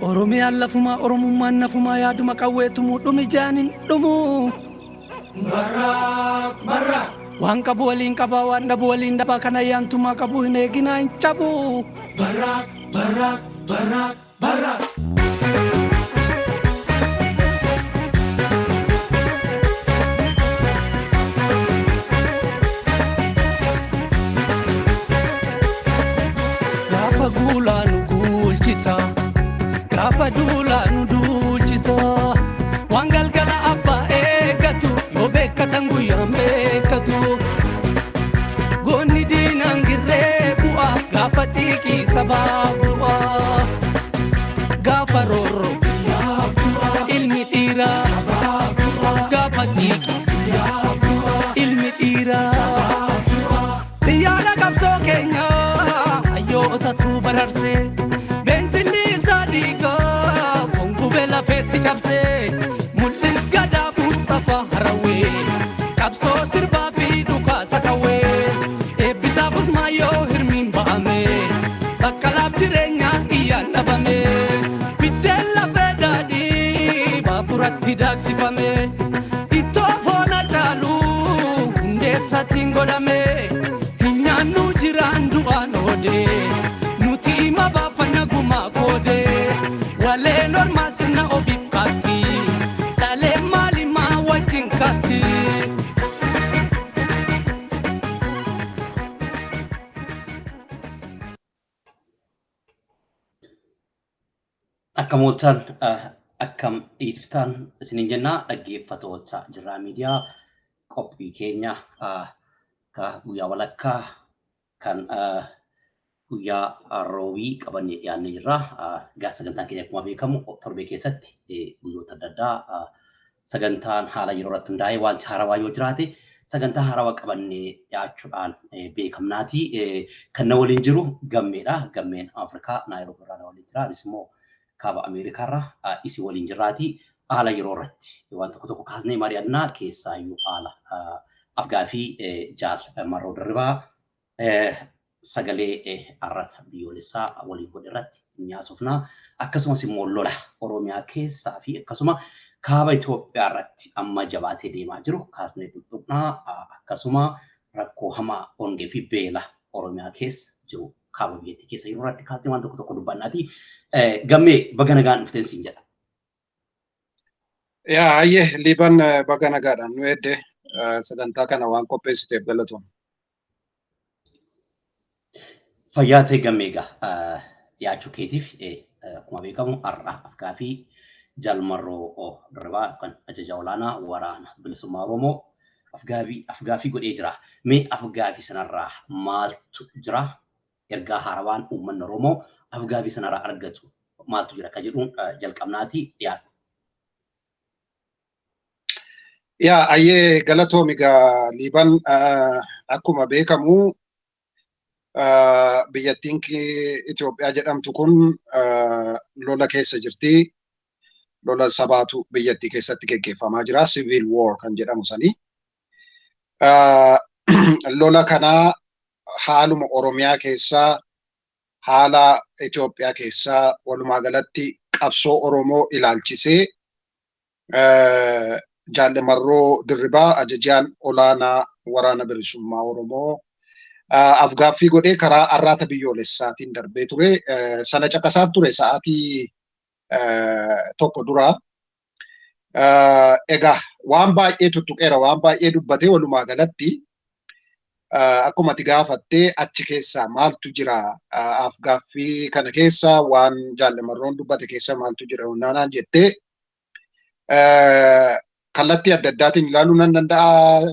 Oromiyaan lafumaa Oromummaan nafumaa yaaduma qawweetumuu dhumi jaanin dhumuu. Barraaq barraaq. Waan qabu waliin qabaa waan dhabu waliin dhabaa kan ayyaantumaa qabu hin eeginaa hin cabu. Barraaq barraaq barraaq barraaq. Gaafa guulaa nu guulchisa. Gaafa duulaa nu duulchisa. Waan galgala abbaa eeggatu yoo beekkatan guyyaan beekkatu. Goonni diinaan girree bu'a gaafa xiiqii sabaaf du'a. Gaafa roorroo ilmi dhiiraa gaafa xiiqii ilmi dhiiraa. Xiyyaara qabsoo keenyaa hayyootatu bararsee beensilli isaa dhiigaa foon gubee lafeetti cabsee mul'is gadaa Mustafaa Harawwee qabsoo sirbaa fi dhukaasa qawwee eebbisaaf Usmaayyoo hirmiin ba'ame baqqalaaf jireenyaa iyyaan dhabame biddeen lafee daadhii baaburatti daaksifame ittoo foon caalu hundeessaatiin godhame hin nyaannu jiraan du'aan oodee nuti hima baafanna gumaa koodee waleen ormaa sirna ofiif kaatti dhalee maalimaa wajjin kaatti. Akkam ooltan akkam dhiisiftan isiniin jenna dhaggeeffatoota Jirraa Miidiyaa qophii keenya ka guyyaa walakkaa kan guyyaa roobii qabannee dhiyaannee jirra. Egaa sagantaan keenya akkuma beekamu torbee keessatti guyyoota adda addaa sagantaan haala yeroo irratti hundaa'ee wanti haarawaa yoo jiraate sagantaa haarawaa qabannee dhiyaachuudhaan beekamnaati. Kan na waliin jiru Gammeedha. Gammeen Afrikaa Naayiroobii irraa na waliin jira. Anis immoo kaaba Ameerikaa irraa isin waliin jirraati. Haala yeroo irratti waan tokko tokko kaasnee mari'annaa keessaayyuu haala afgaaffii Jaal Marroo Dirribaa sagalee arrata biyyoolessaa waliin godhe irratti ni haasofna. Akkasumas immoo lola Oromiyaa keessaa fi akkasuma kaaba Itoophiyaa irratti amma jabaatee deemaa jiru kaasnee tuttuqnaa. Akkasuma rakkoo hamaa hongee fi beela Oromiyaa keessa jiru kaaba biyyattii keessa jiru irratti kaasnee waan tokko tokko dubbannaati. Gammee baga nagaan dhufteen siin jedha. Yaa hayyee Liiban baga nagaadhaan nu eedde sagantaa kana waan qopheessiteef galatoom. Fayyaa ta'e Gammee egaa dhiyaachuu keetiif akkuma beekamu har'a afgaaffii Jaal Marroo Dirribaa yookaan ajaja olaanaa waraana bilisummaa Oromoo afgaaffii godhee jira. Mee afgaaffii sanarraa maaltu jira? Ergaa haarawaan uummanni Oromoo afgaaffii sanarraa argatu maaltu jira kan jedhuun jalqabnaati dhiyaadhu. Yaa ayyee galatoomi egaa Liiban akkuma beekamu biyyattiin Itoophiyaa jedhamtu kun lola keessa jirti. Lola sabaatu biyyattii keessatti geggeeffamaa jira. Civil war kan jedhamu sanii. Lola kana haaluma Oromiyaa keessaa haala Itoophiyaa keessaa walumaa galatti qabsoo Oromoo ilaalchisee Jaalle Marroo Dirribaa ajajaan olaanaa waraana bilisummaa Oromoo afgaaffii godhee karaa arraata biyyoolessaatiin darbee ture. Sana caqasaa ture sa'aatii tokko dura. Egaa waan baay'ee tuttuqeera, waan baay'ee dubbatee walumaa galatti akkuma ati gaafattee achi keessaa maaltu jira afgaaffii kana keessa waan Jaalle Marroon dubbate keessa maaltu jira naanaan jettee kallattii adda addaatiin ilaaluu nan danda'a.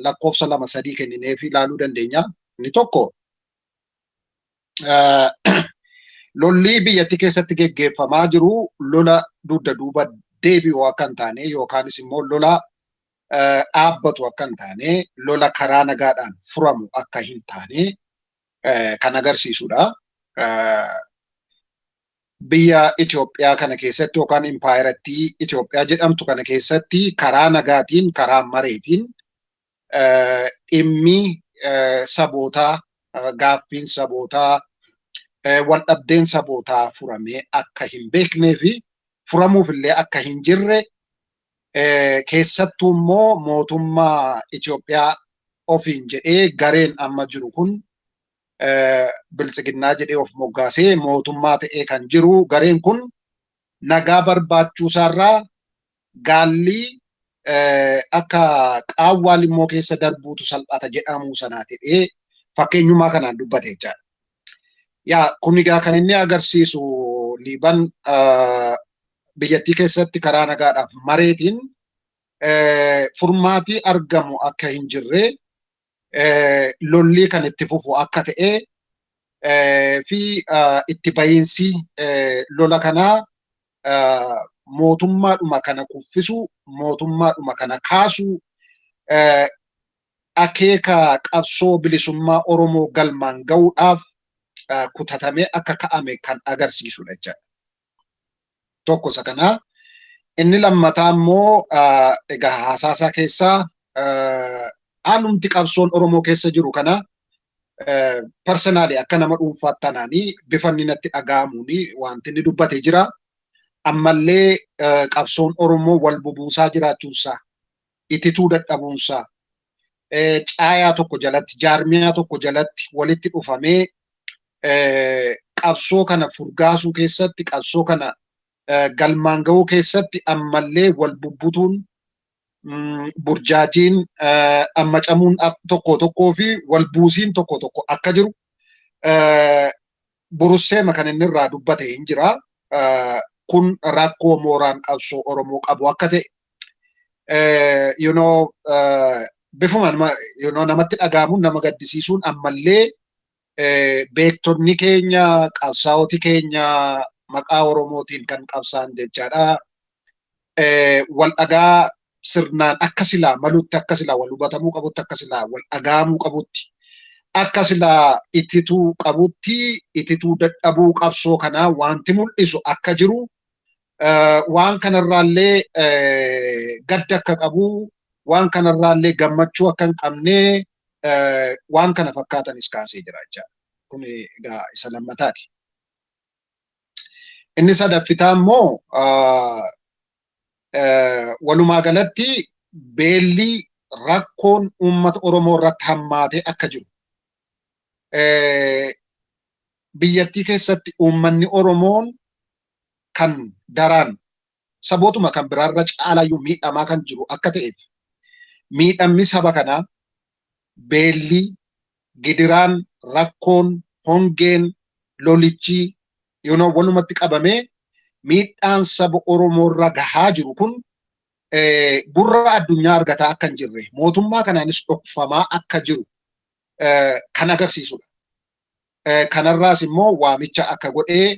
Lakkoofsa 2 3 kennineef ilaaluu dandeenya. Inni tokko lolli biyyattii keessatti geggeeffamaa jiru lola dugda duuba deebi'u akka hin taane yookaanis immoo lola dhaabbatu akka hin taane lola karaa nagaadhaan furamu akka hin taane kan agarsiisudha. Biyya Itoophiyaa kana keessatti yookaan impaayerattii Itoophiyaa jedhamtu kana keessatti karaa nagaatiin karaa mareetiin dhimmi sabootaa gaaffiin sabootaa wal dhabdeen sabootaa furamee akka hin beeknee fi furamuuf illee akka hin jirre, keessattuu immoo mootummaa Itoophiyaa ofiin jedhee gareen amma jiru kun, biltsiginnaa jedhee of moggaasee mootummaa ta'ee kan jiru gareen kun, nagaa barbaachuusaarraa gaalli akka qaawwaa limmoo keessa darbuutu salphata jedhamuu sanaa ta'ee fakkeenyummaa kanaan dubbate jechaadha. Yaa, kun egaa kan inni agarsiisu, Liiban, biyyattii keessatti karaa nagaadhaaf mareetiin furmaatii argamu akka hin jirre, lolli kan itti fufu akka ta'e fi itti bahiinsi lola kanaa mootummaadhuma kana kuffisuu, mootummaadhuma kana kaasuu, akeeka qabsoo bilisummaa Oromoo galmaan gahuudhaaf kutatamee akka ka'ame kan agarsiisudha jechaadha. Tokko isa kanaa. Inni lammataa immoo, egaa haasaasaa keessaa haalumti qabsoon Oromoo keessa jiru kana personally akka nama dhuunfaatti tanaanii bifa inni natti dhaga'amuun wanti inni dubbate jira. Ammallee qabsoon Oromoo wal bubuusaa jiraachuunsaa, itituu dadhabuunsaa, caayaa tokko jalatti, jaarmiyaa tokko jalatti walitti dhufamee qabsoo kana furgaasuu keessatti, qabsoo kana galmaan gahuu keessatti ammallee wal bubbutuun, burjaajiin, ammacamuun tokko tokkoo fi wal buusiin tokko tokko akka jiru burusseema kan inni irraa dubbate hin jira. Kun rakkoo mooraan qabsoo Oromoo qabu akka ta'e bifuma namatti dhaga'amuun, nama gaddisiisuun, ammallee beektonni keenya, qabsaa'oti keenya maqaa Oromootiin kan qabsaan jechaadha. Wal dhagaa sirnaan akka silaa malutti, akka silaa wal hubatamuu qabutti, akka silaa wal dhagahamuu qabutti, akka silaa itituu qabutti itituu dadhabuu qabsoo kanaa wanti mul'isu akka jiru, waan kanarraallee gadda akka qabu, waan kanarraallee gammachuu akka hin qabne, waan kana fakkaatanis kaasee jira jechaadha. Kun egaa isa lammataati. Inni sadaffitaa immoo, walumaa galatti beelli, rakkoon uummata Oromoo irratti hammaatee akka jiru, biyyattii keessatti uummanni Oromoon kan daraan sabootuma kan biraarra caalayyuu miidhamaa kan jiru akka ta'eef, miidhamni saba kanaa, beelli, gidiraan, rakkoon, hongeen, lolichi walumatti qabamee miidhaan saba Oromoo irra gahaa jiru kun gurra addunyaa argataa akka hin jirre, mootummaa kanaanis dhokfamaa akka jiru kan agarsiisudha. Kanarraas immoo waamicha akka godhee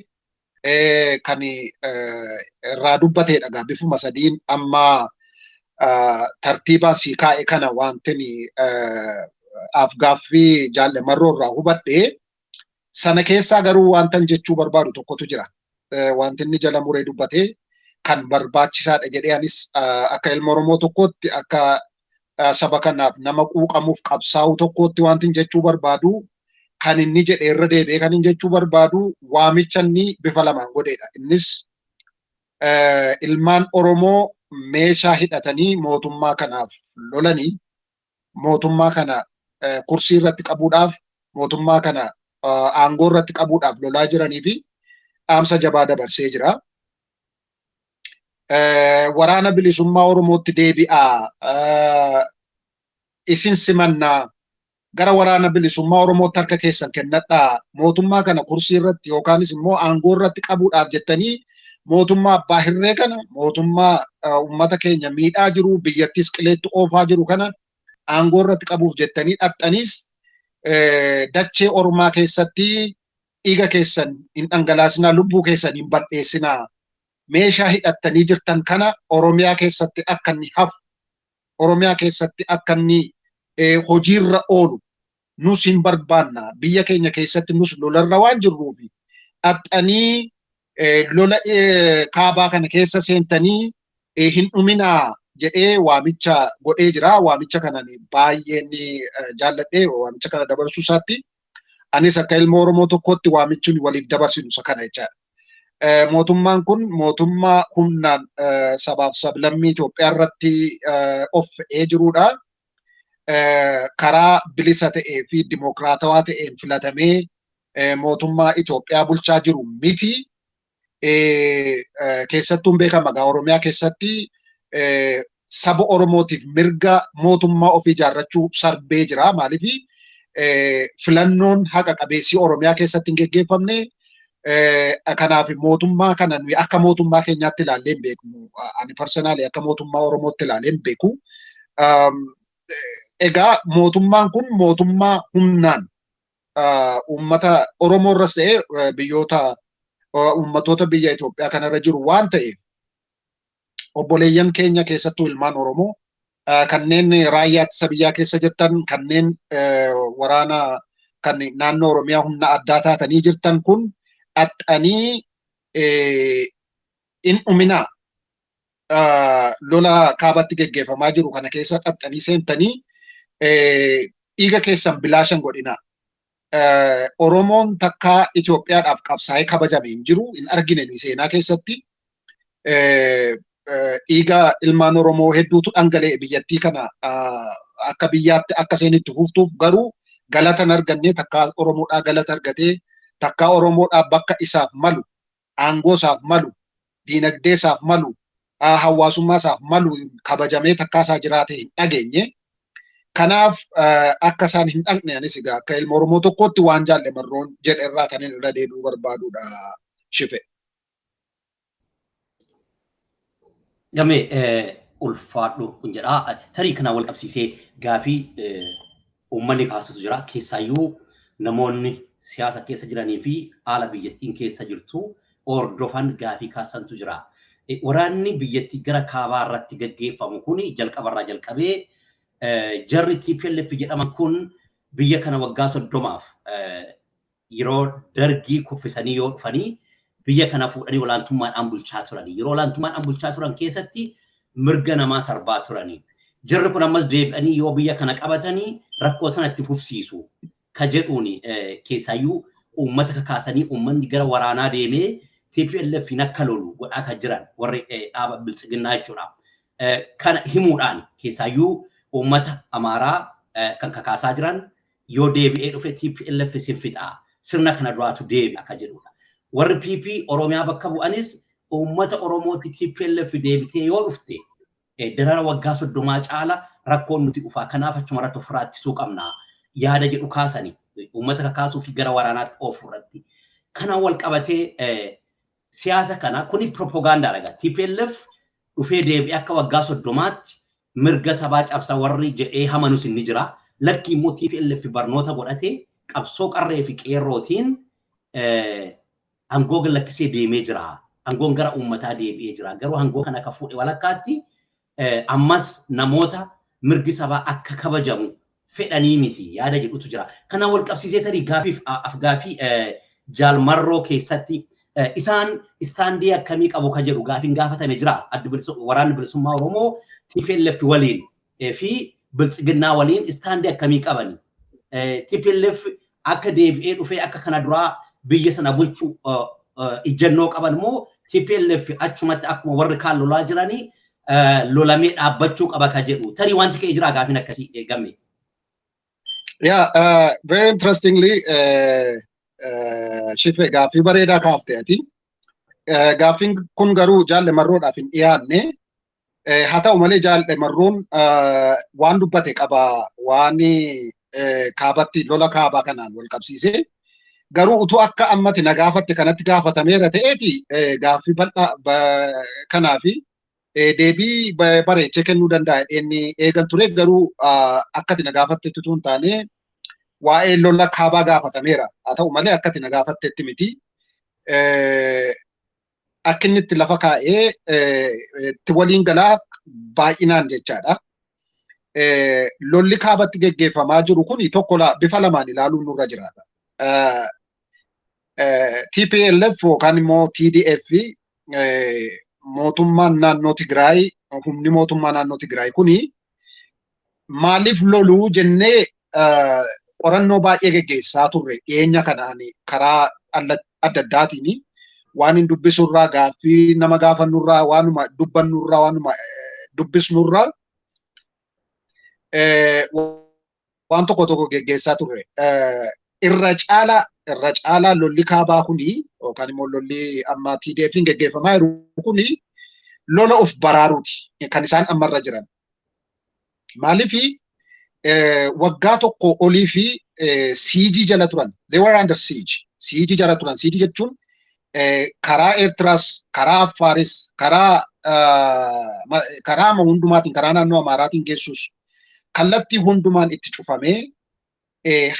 kan irraa dubbateedha. Bifuma sadiin amma tartiibaan sii kaa'e kana wantin afgaaffii Jaalle Marroo irraa hubadhee sana keessaa garuu wantan jechuu barbaadu tokkotu jira. Wanti inni jala muree dubbatee kan barbaachisaadha jedhee anis akka ilma Oromoo tokkootti, akka saba kanaaf nama quuqamuuf qabsaa'u tokkootti wanti jechuu barbaadu, kan inni jedhe irra deebi'ee kan inni jechuu barbaadu, waamicha inni bifa lamaan godheedha. Innis ilmaan Oromoo meeshaa hidhatanii mootummaa kanaaf lolanii, mootummaa kana kursii irratti qabuudhaaf, mootummaa kana aangoo irratti qabuudhaaf lolaa jiranii fi dhaamsa jabaa dabarsee jira. Waraana Bilisummaa Oromootti deebi'aa, isin simannaa, gara Waraana Bilisummaa Oromootti harka keessan kennadhaa, mootummaa kana kursii irratti yookaanis immoo aangoo irratti qabuudhaaf jettanii mootummaa abbaa hirree kana, mootummaa uummata keenya miidhaa jiru, biyyattis qileetti oofaa jiru kana aangoo irratti qabuuf jettanii dhaxxaniis dachee ormaa keessatti dhiiga keessan hin dhangalaasinaa, lubbuu keessan hin bal'eessinaa, meeshaa hidhattanii jirtan kana Oromiyaa keessatti akka inni hafu, Oromiyaa keessatti akka inni hojiirra oolu nus hin barbaanna, biyya keenya keessatti nus lolarra waan jirruufi dhaxxanii lola kaabaa kana keessa seentanii hin dhuminaa jedhee waamicha godhee jira. Waamicha kana baay'een jaalladhee waamicha kana dabarsuu isaatti. Anis akka ilma Oromoo tokkootti waamichi waliif dabarsinu isa kana jechaadha. Mootummaan kun mootummaa humnaan sabaaf sablammii Itoophiyaa irratti of fe'ee jirudha. Karaa bilisa ta'ee fi dimokiraatawaa ta'een filatamee mootummaa Itoophiyaa bulchaa jiru miti. Keessattuu beekama egaa Oromiyaa keessatti saba Oromootiif mirga mootummaa ofii ijaarrachuu sarbee jira. Maaliif filannoon haqa qabeessii Oromiyaa keessatti hin geggeeffamne. Kanaaf mootummaa kana nuyi akka mootummaa keenyaatti ilaallee hin beeknu. Ani personally akka mootummaa Oromootti ilaalee hin beeku. Egaa mootummaan kun mootummaa humnaan uummata Oromoo irras ta'ee biyyoota uummatoota biyya Itoophiyaa kanarra jiru waan ta'eef, obboleeyyan keenya, keessattuu ilmaan Oromoo kanneen raayyaa ittisa biyyaa keessa jirtan, kanneen waraana kan naannoo Oromiyaa humna addaa taatanii jirtan kun dhaxxanii in dhuminaa. Lola kaabatti geggeeffamaa jiru kana keessa dhaxxanii seentanii dhiiga keessan bilaashan godhinaa. Oromoon takkaa Itoophiyaadhaaf qabsaa'ee kabajame hin jiru, hin argine seenaa keessatti. Dhiiga ilmaan Oromoo hedduutu dhangala'e biyyattii kana akka biyyaatti akka isheen itti fuftuuf, garuu galata hin arganne. Takkaa Oromoodhaa galata argatee, takkaa Oromoodhaa bakka isaaf malu, aangoo isaaf malu, diinagdee isaaf malu, hawaasummaa isaaf malu kabajamee takkaa isaa jiraate hin dhageenye. Kanaaf akka isaan hin dhaqne anis egaa akka ilma Oromoo tokkootti waan jaalle Marroon jedhe irraa kan inni irra deebi'uu barbaadudha, Shife. Gamee, ulfaadhu kun jedha. Tarii kanaan wal qabsiisee gaafii uummanni kaasutu jira. Keessaayyuu namoonni siyaasa keessa jiranii fi haala biyyattiin keessa jirtu hordofan gaafii kaasantu jira. Waraanni biyyattii gara kaabaa irratti gaggeeffamu kun jalqabarraa jalqabee jarri TPLF jedhaman kun biyya kana waggaa 30f yeroo Dargii kuffisanii yoo dhufanii biyya kana fuudhanii olaantummaadhaan bulchaa turanii. Yeroo olaantummaadhaan bulchaa turan keessatti mirga namaa sarbaa turanii. Jarri kun ammas deebi'anii yoo biyya kana qabatanii rakkoo sana itti fufsiisu ka jedhuun keessaayyuu uummata kakaasanii uummanni gara waraanaa deemee TPLF hin akka lolu godhaa kan jiran warri dhaaba Biltsiginnaa jechuudha. Kana himuudhaan keessaayyuu uummata Amaaraa kan kakaasaa jiran, yoo deebi'ee dhufe TPLF sin fixaa, sirna kana duraatu deebi'a akka jedhudha. Warri PP Oromiyaa bakka bu'anis uummata Oromootti TPLF deebitee yoo dhufte darara waggaa 30 caala rakkoon nuti dhufaa, kanaaf achuma irratti ofirraa ittisuu qabna yaada jedhu kaasanii uummata kakaasuu fi gara waraanaatti oofuu irratti. Kanaan wal qabatee siyaasa kana kuni propagaandaadha. TPLF dhufee deebi'ee akka waggaa 30tti mirga sabaa cabsa warri jedhee hamanus inni jira. Lakki immoo TPLF barnoota godhatee qabsoo qarree fi qeerrootiin aangoo lakkisee deemee jira. Aangoon gara uummataa deebi'ee jira. Garuu aangoo kana akka fuudhe walakkaatti ammas namoota mirgi sabaa akka kabajamu fedhanii miti yaada jedhutu jira. Kanaan wal qabsiisee tarii gaafiif afgaafii jaalmarroo keessatti isaan stand akkamii qabu ka jedhu gaafiin gaafatame jira. Addi Waraanni Bilisummaa Oromoo TPLF waliin fi Biltsiginnaa waliin stand akkamii qabani? TPLF akka deebi'ee dhufee akka kana duraa biyya sana bulchuu ijjannoo qaban moo TPLF achumatti akkuma warri kaan lolaa jiranii lolamee dhaabbachuu qaba ka jedhu? Tarii wanti ka'ee jira gaafiin akkasii, Gamme. Yeah, very interestingly, Shife, gaaffii bareedaa kaafte ati. Gaaffiin kun garuu jaalle Marroodhaaf hin dhiyaanne. Haa ta'u malee jaalle Marroon waan dubbate qaba, waan kaabatti lola kaabaa kanaan wal qabsiisee. Garuu utuu akka ammati na gaafatte kanatti gaafatameera ta'eeti gaaffii bal'aa kanaa fi deebii bareechee kennuu danda'a inni eegan ture, garuu akkati na gaafattetti utuu hin taane waa'ee lola kaabaa gaafatameera. Haa ta'u malee akkati na gaafattetti miti. Akka inni itti lafa kaa'ee itti waliin galaa baay'inaan jechaadha. Lolli kaabatti geggeeffamaa jiru kun tokko bifa lamaan ilaaluun nurra jiraata. TPLF yookaan immoo TDF, mootummaan naannoo Tigraay, humni mootummaa naannoo Tigraay kuni maaliif loluu jennee Qorannoo baay'ee geggeessaa turre dhiyeenya kanaan karaa adda addaatiin, waan hin dubbisurraa, gaaffii nama gaafannurraa, waanuma dubbannurraa, waanuma dubbisnurraa waan tokko tokko geggeessaa turre. Irra caalaa lolli kaabaa kuni yookaan immoo lolli amma TDF'n geggeeffamaa jiru kuni lola of baraaruuti kan isaan ammarra jiran. Maaliifi, waggaa tokko olii fi siege jala turan. They were under siege. Siege jala turan. Siege jechuun karaa Eertiraas, karaa Affaaris, karaa hundumaatiin, karaa naannoo Amaaraatiin geessus kallattii hundumaan itti cufamee,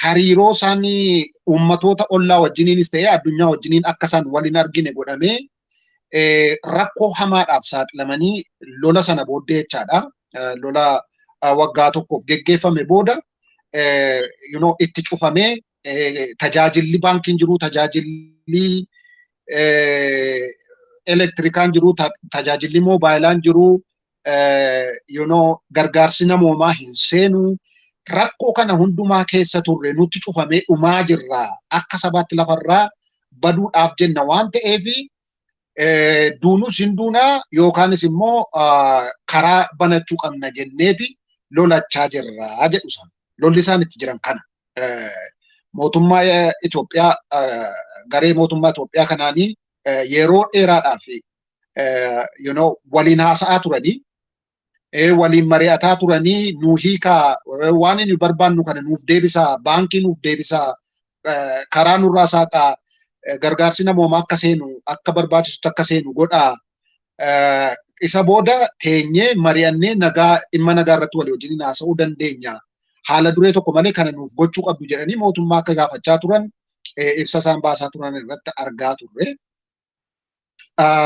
hariiroo isaanii uummatoota ollaa wajjiniinis ta'ee addunyaa wajjiniin akka isaan wal hin argine godhamee, rakkoo hamaadhaaf saaxilamanii lola sana booddee jechaadha. Lola waggaa tokkoof geggeeffame booda itti cufamee, tajaajilli baankiin jiru, tajaajilli elektirikaan jiru, tajaajilli moobaayilaan jiru, gargaarsi namoomaa hin seenu. Rakkoo kana hundumaa keessa turre, nutti cufamee dhumaa jirra. Akka sabaatti lafarraa baduudhaaf jenna waan ta'eef, duunus hin duunaa yookaanis immoo karaa banachuu qabna jenneeti lolachaa jirra jedhu isaan. Lolli isaan itti jiran kana. Mootummaa Itoophiyaa, garee mootummaa Itoophiyaa kanaanii yeroo dheeraadhaaf waliin haasa'aa turanii, waliin mari'ataa turanii, nu hiikaa, waan inni barbaannu kana nuuf deebisaa, baankii nuuf deebisaa, karaa nurraa saaqaa, gargaarsi namoomaa akka seenu, akka barbaachisutti akka seenu godhaa. Isa booda teenyee mari'annee nagaa, dhimma nagaa irratti walii wajjin haasa'uu dandeenya. Haala duree tokko malee kana nuuf gochuu qabdu jedhanii mootummaa akka gaafachaa turan ibsa isaan baasaa turan irratti argaa turre.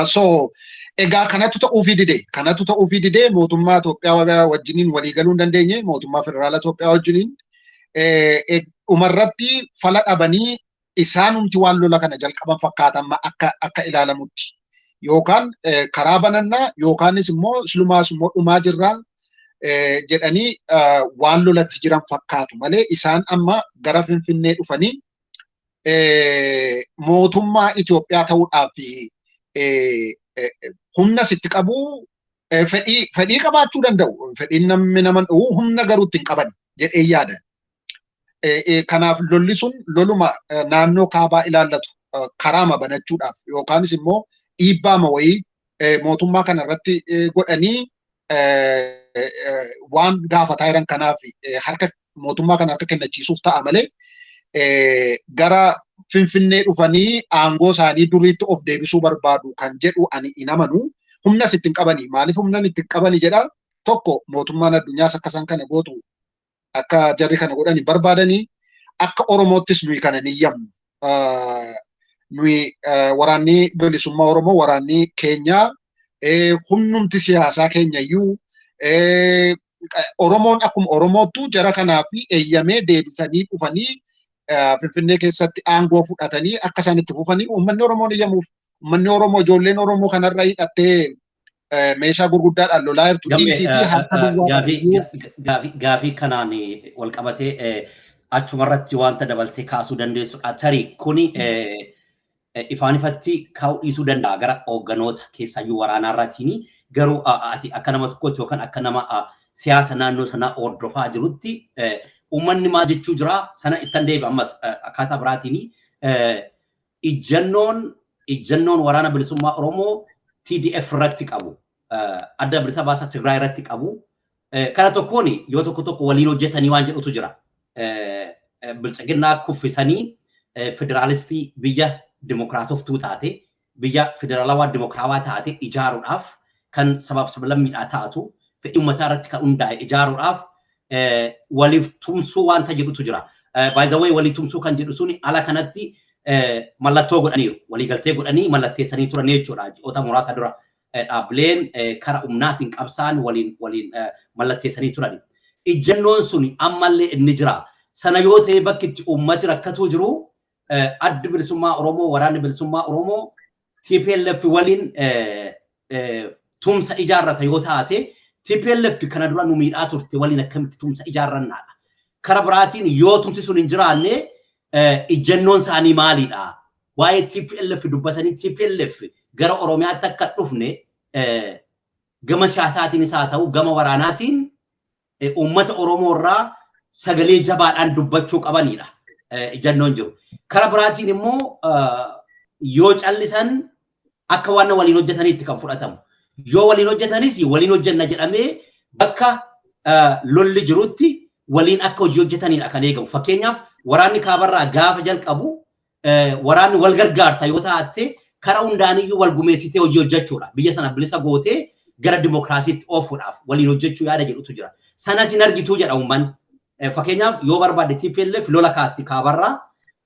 So egaa kanatu ta'uufii dide. Kanatu ta'uufii dide. Mootummaa Itoophiyaa wajjiniin walii galuu hin dandeenye, mootummaa federaala Itoophiyaa wajjiniin. Dhumarratti fala dhabanii isaanumti waan lola kana jalqaban fakkaatan akka ilaalamutti. Yookaan karaa banannaa yookaanis immoo silumaas immoo dhumaa jirraa jedhanii waan lolatti jiran fakkaatu malee, isaan amma gara Finfinnee dhufanii mootummaa Itoophiyaa ta'uudhaaf humna sitti qabu, fedhii qabaachuu danda'u. Fedhiin namni nama dhowwu humna garuu itti hin qaban jedhee yaada. Kanaaf lolli sun loluma naannoo kaabaa ilaallatu karaama banachuudhaaf yookaanis immoo dhiibbaama wayii mootummaa kana irratti godhanii waan gaafataa jiran kanaaf harka mootummaa kana harka kennachiisuuf ta'a malee, gara Finfinnee dhufanii aangoo isaanii duriitti of deebisuu barbaadu kan jedhu ani hin amanu. Humnas itti hin qabani. Maaliif humna itti hin qabani jedha? Tokko, mootummaan addunyaas akka isaan kana gootu, akka jarri kana godhani barbaadanii, akka Oromoottis nuyi kana ni yamnu. Nuyi waraanni bilisummaa Oromoo, waraanni keenya, humnumti siyaasaa keenya iyyuu, Oromoon akkuma Oromoottu jara kanaaf eeyyamee deebisanii dhufanii Finfinnee keessatti aangoo fudhatanii akka isaan itti fufanii uummanni Oromoon eeyyamuuf. Uummanni Oromoo, ijoolleen Oromoo kanarra hidhattee meeshaa gurguddaadhaan lolaa jirtu dhiisiitii harka duwwaa. Gaafii kanaan wal qabatee achumarratti wanta dabaltee kaasuu dandeessudha. Tarii kuni ifaan ifatti kaa'uu dhiisuu danda'a gara hoogganoota keessaayyuu waraanaarraatiin, garuu ati akka nama tokkotti yookaan akka nama siyaasa naannoo sanaa hordofaa jirutti uummanni maal jechuu jira? Sana ittan deebi. Ammas akkaataa biraatiin ijjannoon waraana bilisummaa Oromoo TDF irratti qabu, adda bilisa baasaa Tigraay irratti qabu, kana tokkoon yoo tokko tokko waliin hojjetanii waan jedhutu jira. Biltsiginnaa kuffisanii federaalistii, biyya dimokiraatoftuu taate, biyya federaalawaa dimokiraawaa taate ijaaruudhaaf, kan sabaaf sablammiidhaa taatu, fedhii uummataa irratti kan hundaa'e ijaaruudhaaf waliif tumsuu wanta jedhutu jira. By the way, walii tumsuu kan jedhu suni ala kanatti mallattoo godhaniiru. Waliigaltee godhanii mallatteessanii turan jechuudha. Ji'oota muraasa dura dhaabbileen kara humnaatiin qabsaan waliin mallatteessanii turan. Ijjannoon sun ammallee inni jira. Sana yoo ta'e, bakki itti uummati rakkatuu jiru, addi bilisummaa Oromoo, waraanni bilisummaa Oromoo TPLF waliin tumsa ijaarrata yoo taate, TPLF kana dura nu miidhaa turte waliin akkamitti tumsa ijaarrannaadha. Kara biraatiin yoo tumsi sun hin jiraanne ejjennoon isaanii maalidha? Waa'ee TPLF dubbatanii TPLF gara Oromiyaatti akka dhufne gama siyaasaatiinis haa ta'u gama waraanaatiin uummata Oromoo irraa sagalee jabaadhaan dubbachuu qabanidha ejjennoon jiru. Kara biraatiin immoo yoo callisan akka waan waliin hojjetaniitti kan fudhatamu. Yoo waliin hojjetanis waliin hojjenna jedhamee bakka lolli jirutti waliin akka hojii hojjetanidha kan eegamu. Fakkeenyaaf, waraanni kaabarraa gaafa jalqabu waraanni wal gargaarta yoo taate kara hundaaniyyuu wal gumeessitee hojii hojjechuudha. Biyya sana bilisa gootee gara dimokiraasiitti oofuudhaaf waliin hojjechuu yaada jedhutu jira. Sanas hin argituu jedha uummanni. Fakkeenyaaf, yoo barbaadde TPLF lola kaasti kaabarraa,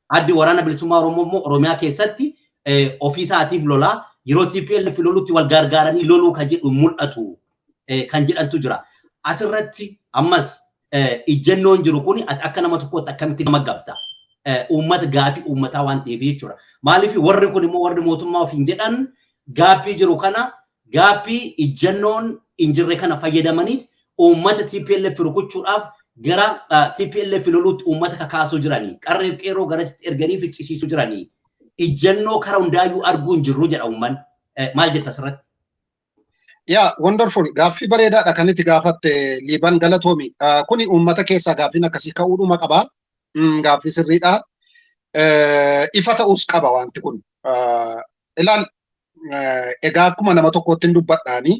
addi waraana bilisummaa Oromoo immoo Oromiyaa keessatti ofii isaatiif lola. Yeroo TPLF lolutti wal gargaaranii loluu kan jedhu mul'atu kan jedhantu jira. Asirratti ammas ejjennoon jiru kun akka nama tokkootti akkamitti gamaggabta? Uummata gaafii uummataa waan ta'eef jechuudha. Maaliif warri kun immoo warri mootummaa ofiin jedhan gaaffii jiru kana, gaaffii ejjennoon hin jirre kana fayyadamaniif uummata TPLF rukuchuudhaaf gara TPLF loluutti uummata kakaasuu jiranii, qarreef qeerroo garasitti erganii ficcisiisuu jiranii, ejjennoo kara hundaayyuu arguu hin jirru jedha uummanni. Maal jetta asirratti? Yaa, wonderful, gaaffii bareedaadha kan itti gaafatte, Liiban, galatoomi. Kuni uummata keessaa gaaffiin akkasii ka'uudhuma qaba. Gaaffii sirriidha. Ifa ta'uus qaba wanti kun. Ilaal, egaa akkuma nama tokkootti hin dubbadhaani,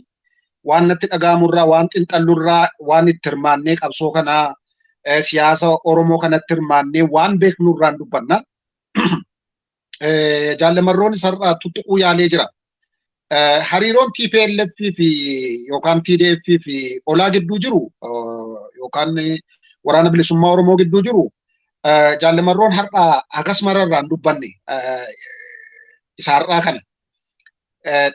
waan natti dhaga'amurraa, waan xinxallurraa, waan itti hirmaannee qabsoo kanaa, siyaasa Oromoo kanatti hirmaannee waan beeknurraan dubbanna. Jaallamarroon isarraa tuttuquu yaalee jira. Hariiroon TPLF fi yookaan TDF fi OLA gidduu jiru yookaan waraana bilisummaa Oromoo gidduu jiru jaallamarroon har'a hagas mararraan dubbanne isa har'aa kana.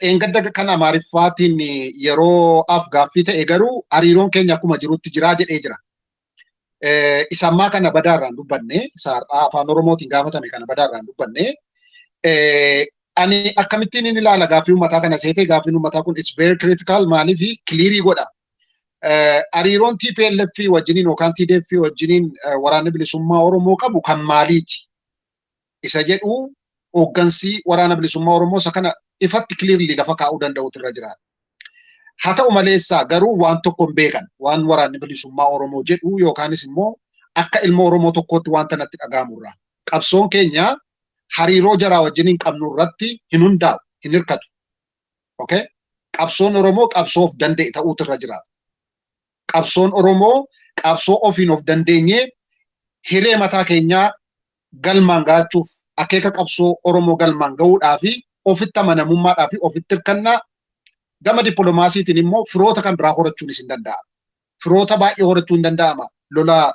Dheengadda kan Amaariffaatiin yeroo af gaaffii ta'e garuu hariiroon keenya akkuma jirutti jiraa jedhee jira. Isa ammaa kana badaarraan dubbanne, isa har'aa afaan Oromootiin gaafatame kana badaarraan dubbanne. Ani akkamittiin inni ilaala gaaffii uummataa kana seetee, gaaffiin uummataa kun it's very critical. Maaliif clear godha. Hariiroon TPLF wajjiniin yookaan TDF wajjiniin waraanni bilisummaa Oromoo qabu kan maaliiti? Isa jedhu hooggansi waraana bilisummaa Oromoo isa kana ifatti clearly lafa kaa'uu danda'utu irra jira. Haa ta'u maleessaa garuu waan tokko hin beekan, waan waraanni bilisummaa Oromoo jedhu yookaanis immoo akka ilma Oromoo tokkootti wanta natti dhaga'amurra. Qabsoon keenya hariiroo jaraa wajjiniin qabnu irratti hin hundaa'u, hin hirkatu. Okay? Qabsoon Oromoo qabsoo of danda'e ta'uutu irra jira. Qabsoon Oromoo qabsoo ofiin of dandeenyee hiree mataa keenyaa galmaan ga'achuuf, akeeka qabsoo Oromoo galmaan ga'uudhaa fi ofitti amanamummaadhaa fi ofitti hirkannaa, gama dippiloomaasiitiin immoo firoota kan biraa horachuunis hin danda'ama. Firoota baay'ee horachuu hin danda'ama lola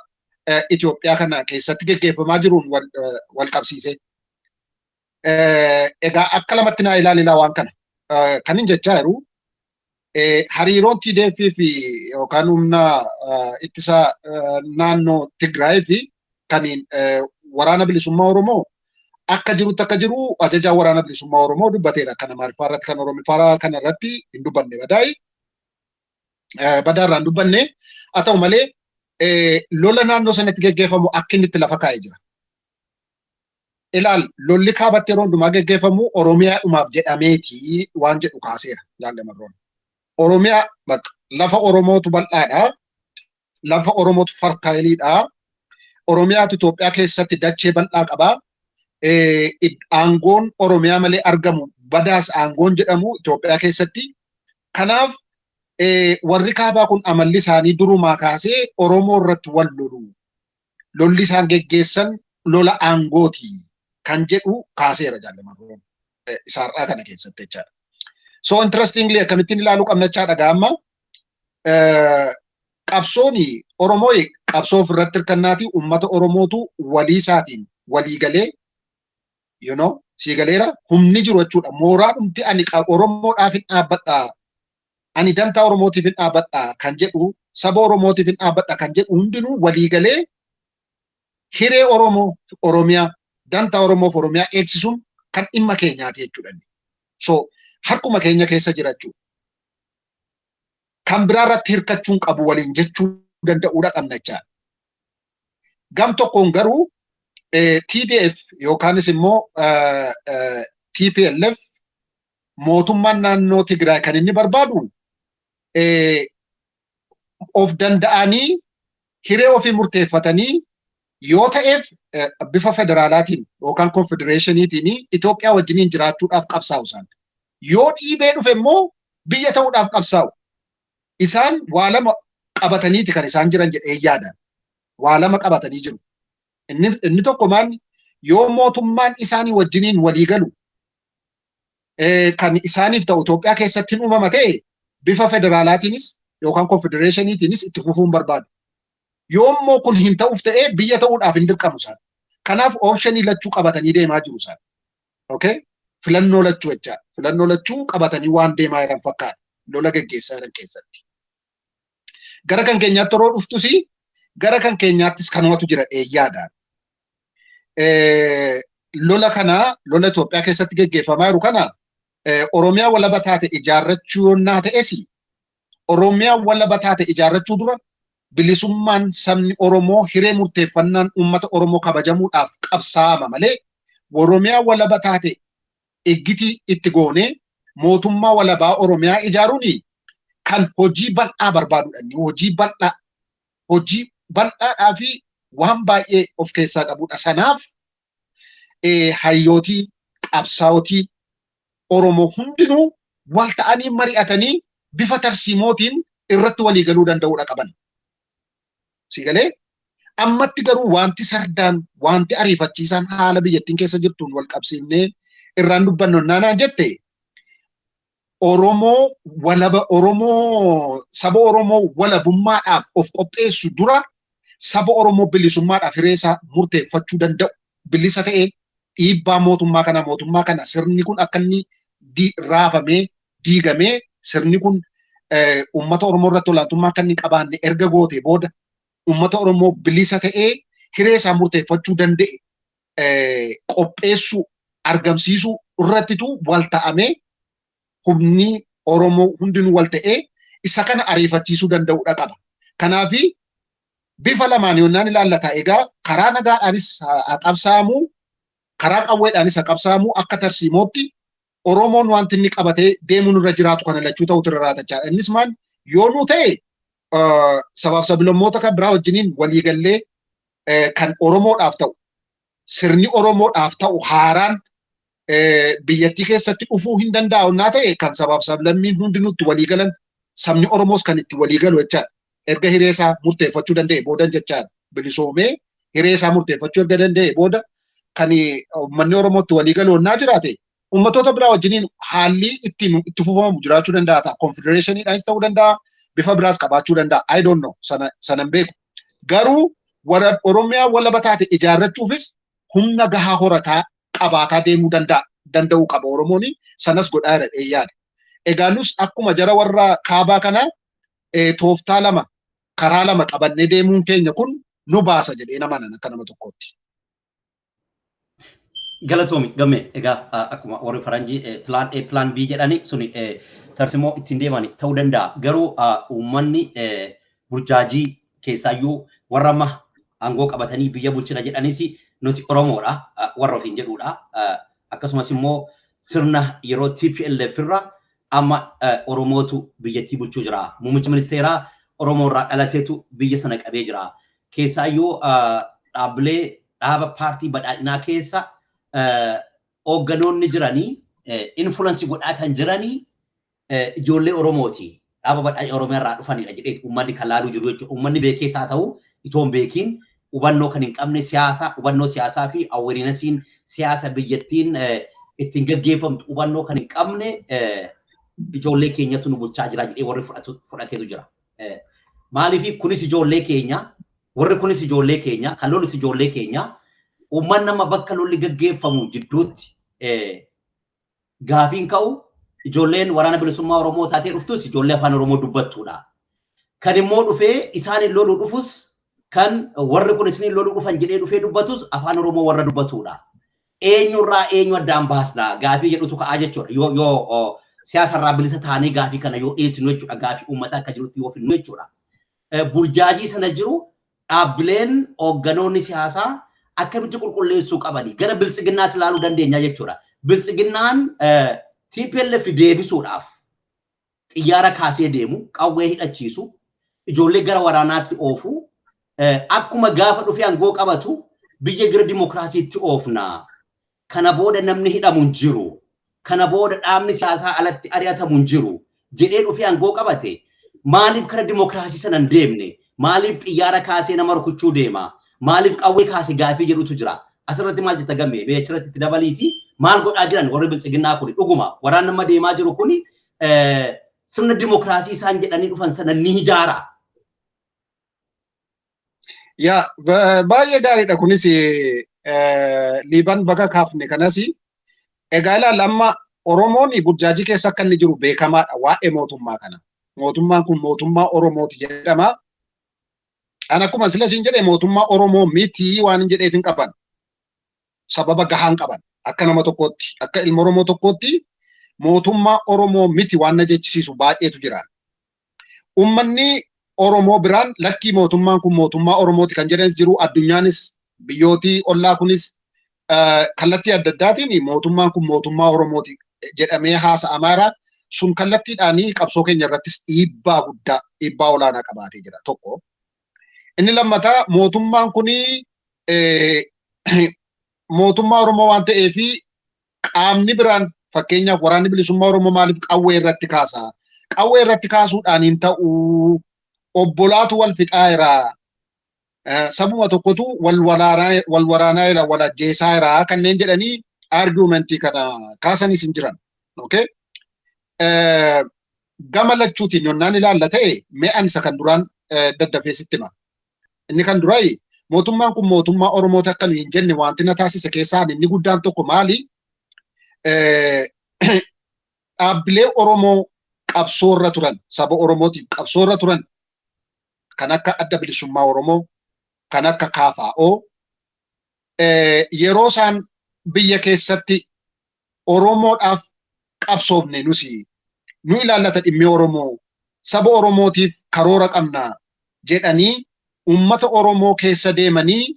Itoophiyaa kana keessatti geggeeffamaa jiruun wal qabsiisee. Egaa akka lamatti naa ilaalilaa waan kana. Kan hin jechaa jiru, hariiroon TDF fi yookaan humna ittisa naannoo Tigraay fi kan waraana bilisummaa Oromoo akka jirutti akka jiru ajajaa waraana bilisummaa Oromoo dubbateera. Kan Amaariffaa irratti, kan Oromiffaa kana irratti hin dubbanne badaayi. Badaa irraa hin dubbanne. Haa ta'u malee lola naannoo sanatti geggeeffamu akka inni itti lafa kaa'ee jira. Ilaal, lolli kaabatti yeroo hundumaa geggeeffamu Oromiyaadhumaaf jedhameeti waan jedhu kaaseera Jaallamarroon. Oromiyaa lafa Oromootu bal'aadha. Lafa Oromootu fertile dha. Oromiyaatu Itoophiyaa keessatti dachee bal'aa qaba. Aangoon Oromiyaa malee argamu badaas aangoon jedhamu Itoophiyaa keessatti. Kanaaf warri kaabaa kun amalli isaanii durumaa kaasee Oromoo irratti wal lolu. Lolli isaan geggeessan lola aangooti kan jedhu kaaseera Jaallamarroon isaarraa kana keessatti jechaadha. So interestingly, akkamittiin ilaaluu qabna jechaadha gaamma. Qabsooni Oromoo qabsoo ofirratti hirkannaati, uummata Oromootu walii isaatiin walii galee, sii galeera, humni jiru jechuudha. Mooraa dhumti ani Oromoodhaaf hin dhaabbadha. Ani dantaa Oromootiif hin dhaabbadha kan jedhu, saba Oromootiif hin dhaabbadha kan jedhu hundinuu walii galee hiree Oromoo, Oromiyaa, dantaa Oromoof Oromiyaa eegsisuun kan dhimma keenyaati jechuudha. So harkuma keenya keessa jira jechuudha. Kan biraa irratti hirkachuun qabu waliin jechuu danda'uudha qabna jechaadha. Gam tokkoon garuu TDF yookaanis immoo TPLF mootummaan naannoo Tigraay kan inni barbaadu of danda'anii hiree ofii murteeffatanii yoo ta'eef bifa federaalaatiin yookaan konfedereeshiniitiin Itoophiyaa wajjiniin jiraachuudhaaf qabsaa'u isaan. Yoo dhiibee dhufe immoo biyya ta'uudhaaf qabsaa'u. Isaan waa lama qabataniiti kan isaan jiran jedhee yaadan. Waa lama qabatanii jiru. Inni tokko maal, yoo mootummaan isaanii wajjiniin walii galu kan isaaniif ta'u Itoophiyaa keessatti hin uumama ta'e bifa federaalaatiinis yookaan konfedereeshiniitiinis itti fufuun barbaadu. Yoo immoo kun hin ta'uuf ta'ee biyya ta'uudhaaf hin dirqamu isaan. Kanaaf oopshinii lachuu qabatanii deemaa jiru isaan. Okay? Filannoo lachuu jechaadha. Filannoo lachuu qabatanii waan deemaa jiran fakkaata. Lola geggeessaa jiran keessatti. Gara kan keenyaatti yeroo dhuftus gara kan keenyaattis kanumatu jira dheeyyaadhaan. Lola kana, lola Itoophiyaa keessatti geggeeffamaa jiru kana, Oromiyaa walaba taate ijaarrachuu yonnaa ta'es, Oromiyaa walaba taate ijaarrachuu dura bilisummaan sabni Oromoo, hiree murteeffannaan uummata Oromoo kabajamuudhaaf qabsaa'ama malee, Oromiyaa walaba taate iggitii itti goonee mootummaa walabaa Oromiyaa ijaaruun kan hojii bal'aa barbaadudha. Inni hojii bal'aadhaa fi waan baay'ee of keessaa qabudha. Sanaaf hayyootii, qabsaa'otii Oromoo hundinuu wal ta'anii mari'atanii bifa tarsiimootiin irratti walii galuu danda'uudha qaban. Si galee? Ammatti garuu wanti sardaan, wanti ariifachiisaan haala biyyattiin keessa jirtuun wal qabsiifnee irraan dubbannu naanaa jette, Oromoo walaba, Oromoo saba Oromoo walabummaadhaaf of qopheessu dura saba Oromoo bilisummaadhaaf hiree isaa murteeffachuu danda'u, bilisa ta'ee dhiibbaa mootummaa kana sirni kun akka inni raafamee diigamee sirni kun uummata Oromoo irratti olaantummaa akka inni qabaanne erga gootee booda uummata Oromoo bilisa ta'ee hiree isaa murteeffachuu danda'e qopheessuu, argamsiisuu irrattitu wal ta'amee humni Oromoo hundinuu wal ta'ee isa kana ariifachiisuu danda'uudha qaba. Kanaafi bifa lamaan yonnaan ilaallata, egaa karaa nagaadhaanis haa qabsaa'amu, karaa qawweedhaanis haa qabsaa'amu, akka tarsiimootti Oromoon wanti inni qabatee deemuun irra jiraatu kana lachuu ta'utu irra raatachaadha. Innis maal, yoo nu ta'e sabaaf sablammoota kan biraa wajjiniin waliigallee kan Oromoodhaaf ta'u, sirni Oromoodhaaf ta'u haaraan biyyattii keessatti dhufuu hin danda'u naa ta'e, kan sabaaf sablammiin hundinuutti waliigalan, sabni Oromoos kan itti waliigalu jechaadha. Erga hiree isaa murteeffachuu danda'e boodan jechaadha. Bilisoomee hiree isaa murteeffachuu erga danda'e booda kan uummanni Oromootti waliigalu naa jiraate, uummattoota biraa wajjiniin haalli ittiin itti fufamu jiraachuu danda'a ta'a. Konfedereeshiniidhaanis ta'uu danda'a, bifa biraas qabaachuu danda'a. I don't know, sana sanan beeku. Garuu warra Oromiyaa walaba taate ijaarrachuufis humna gahaa horataa qabaataa deemuu danda'uu qaba Oromoon, sanas godhaa jira yaada. Egaa nus akkuma jara warra kaabaa kana tooftaa lama, karaa lama qabannee deemuun keenya kun nu baasa jedhee nama nan akka nama tokkootti. Galatoomi gamme. Egaa akkuma warri faranjii plan A, plan B jedhani suni tarsimoo ittiin deeman ta'uu danda'a. Garuu uummanni burjaajii keessaayyuu warra amma aangoo qabatanii biyya bulchina jedhanis nuti Oromoodha warra ofiin jedhudha. Akkasumas immoo sirna yeroo TPLF irra amma Oromootu biyyattii bulchuu jira. Muummicha ministeeraa Oromoo irraa dhalateetu biyya sana qabee jira. Keessaayyuu dhaabbilee dhaaba paartii badhaadhinaa keessa hoogganoonni jiranii influence godhaa kan jiranii ijoollee Oromooti. Dhaaba badhaadhina Oromiyaa irraa dhufanidha jedhee uummanni kan laaluu jiru jechuudha. Uummanni beekees haa ta'u itoo hin beekiin, hubannoo kan hin qabne siyaasa, hubannoo siyaasaa fi awarenessiin siyaasa biyyattiin ittiin gaggeeffamtu hubannoo kan hin qabne ijoollee keenyatu nu bulchaa jira jedhee warri fudhateetu jira. Maaliif kunis ijoollee keenya, warri kunis ijoollee keenya, kan lolus ijoollee keenya, uummanni nama bakka lolli gaggeeffamu jidduutti gaafiin ka'u, ijoolleen waraana bilisummaa Oromoo taatee dhuftus ijoollee afaan Oromoo dubbattudha. Kan immoo dhufee isaanin loluu dhufus, kan warri kun isiniin loluu dhufan jedhee dhufee dubbatus afaan Oromoo warra dubbatudha. Eenyurraa eenyu addaan baasna gaafii jedhutu ka'aa jechuudha. Yoo siyaasarraa bilisa taanee gaafii kana yoo dhiyeessinu jechuudha. Gaafii uummataa akka jirutti yoo finnu jechuudha. Burjaajii sana jiru Dhaabbileen hoogganoonni siyaasaa akkamitti qulqulleessuu qabani? Gara biltsiginnaas ilaaluu dandeenya jechuudha. Biltsiginnaan TPLF deebisuudhaaf xiyyaara kaasee deemu, qawwee hidhachiisu, ijoollee gara waraanaatti oofu, akkuma gaafa dhufee aangoo qabatu biyya gara dimokiraasiitti oofna. Kana booda namni hidhamu hin jiru. Kana booda dhaabni siyaasaa alatti ari'atamu hin jiru. Jedhee dhufee aangoo qabate, maaliif kara dimokiraasii sana hin deemne? Maaliif xiyyaara kaasee nama rukuchuu deema? Maaliif qawwee kaasee gaafii jedhutu jira. Asirratti maal jetta, Gammee? Mee achirratti itti dabaliiti maal godhaa jiran warri biltsiginnaa kuni? Dhuguma waraanni amma deemaa jiru kuni sirna dimokiraasii isaan jedhanii dhufan sana ni ijaara? Yaa, baay'ee gaariidha kunis, Liiban, baga kaafne kanas. Egaa ilaalla, amma Oromoon burjaajii keessa akka inni jiru beekamaadha waa'ee mootummaa kana. Mootummaan kun mootummaa Oromooti jedhama. An akkuma sila siin jedhe, mootummaa Oromoo miti waan hin jedheef hin qaban. Sababa gahaan qaban. Akka nama tokkootti, akka ilma Oromoo tokkootti mootummaa Oromoo miti waan na jechisiisu baay'eetu jira. Uummanni Oromoo biraan lakkii, mootummaan kun mootummaa Oromooti kan jedhanis jiru. Addunyaanis, biyyootii ollaa kunis kallattii adda addaatiin mootummaan kun mootummaa Oromooti jedhamee haasa'amaa. Sun kallattiidhaanii qabsoo keenya irrattis dhiibbaa guddaa, dhiibbaa olaanaa qabaatee jira tokko. Inni lammataa, mootummaan kun mootummaa Oromoo waan ta'eef, qaamni biraan, fakkeenyaaf Waraanni Bilisummaa Oromoo, maaliif qawwee irratti kaasa? Qawwee irratti kaasuudhaan hin ta'uu, obbolaatu wal fixaa jira. Sabuma tokkotu wal waraanaa jira, wal ajjeesaa jira kanneen jedhanii argumentii kana kaasanis hin jiran. Okay? Gama lachuutiin yonnaan ilaalla ta'e, mee ani isa kan duraan daddafee sitti hima. Inni kan duraayi, mootummaan kun mootummaa Oromooti akka nuyi hin jenne wanti na taasise keessaa inni guddaan tokko maali? Dhaabbilee Oromoo qabsoorra turan, saba Oromootiif qabsoorra turan, kan akka Adda Bilisummaa Oromoo, kan akka KFO, yeroo isaan biyya keessatti Oromoodhaaf qabsoofne, nusi nu ilaallata dhimmi Oromoo, saba Oromootiif karoora qabna jedhanii uummata Oromoo keessa deemanii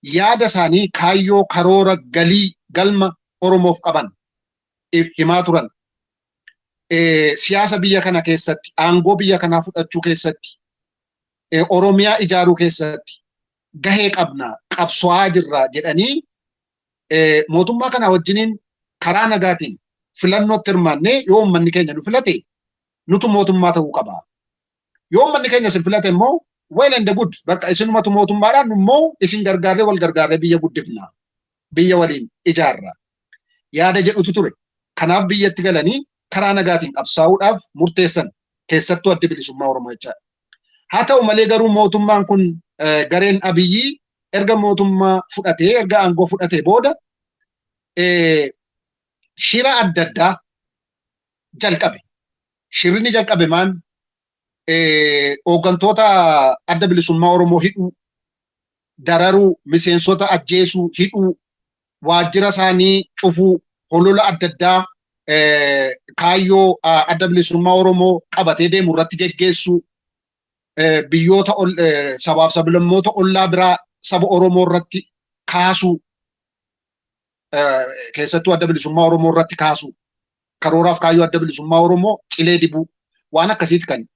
yaada isaanii, kaayyoo, karoora, galii, galma Oromoof qaban himaa turan. Siyaasa biyya kana keessatti, aangoo biyya kanaa fudhachuu keessatti, Oromiyaa ijaaruu keessatti gahee qabna, qabso'aa jirra jedhanii mootummaa kana wajjiniin karaa nagaatiin filannootti hirmaannee, yoo uummanni keenya nu filate nutu mootummaa ta'uu qaba. Yoo uummanni keenya isin filate immoo, well and good, bakka isinumatu mootummaadhaan, immoo isin gargaarree, wal gargaarree biyya guddifna. Biyya waliin ijaarra. Yaada jedhutu ture. Kanaaf biyyatti galanii karaa nagaatiin qabsaa'uudhaaf murteessan, keessattuu Addi Bilisummaa Oromoo jechaadha. Haa ta'u malee garuu mootummaan kun, gareen Abiyyii, erga mootummaa fudhatee, erga aangoo fudhatee booda shira adda addaa jalqabe. Shirri inni jalqabe maan? Hooggantoota Adda Bilisummaa Oromoo hidhuu, dararuu, miseensota ajjeesuu, hidhuu, waajjira isaanii cufuu, holola adda addaa kaayyoo Adda Bilisummaa Oromoo qabatee deemu irratti geggeessuu, biyyoota sabaaf sablammoota ollaa biraa saba Oromoo irratti kaasuu, keessattuu Adda Bilisummaa Oromoo irratti kaasuu, karooraaf kaayyoo Adda Bilisummaa Oromoo cilee dibuu, waan akkasiiti kan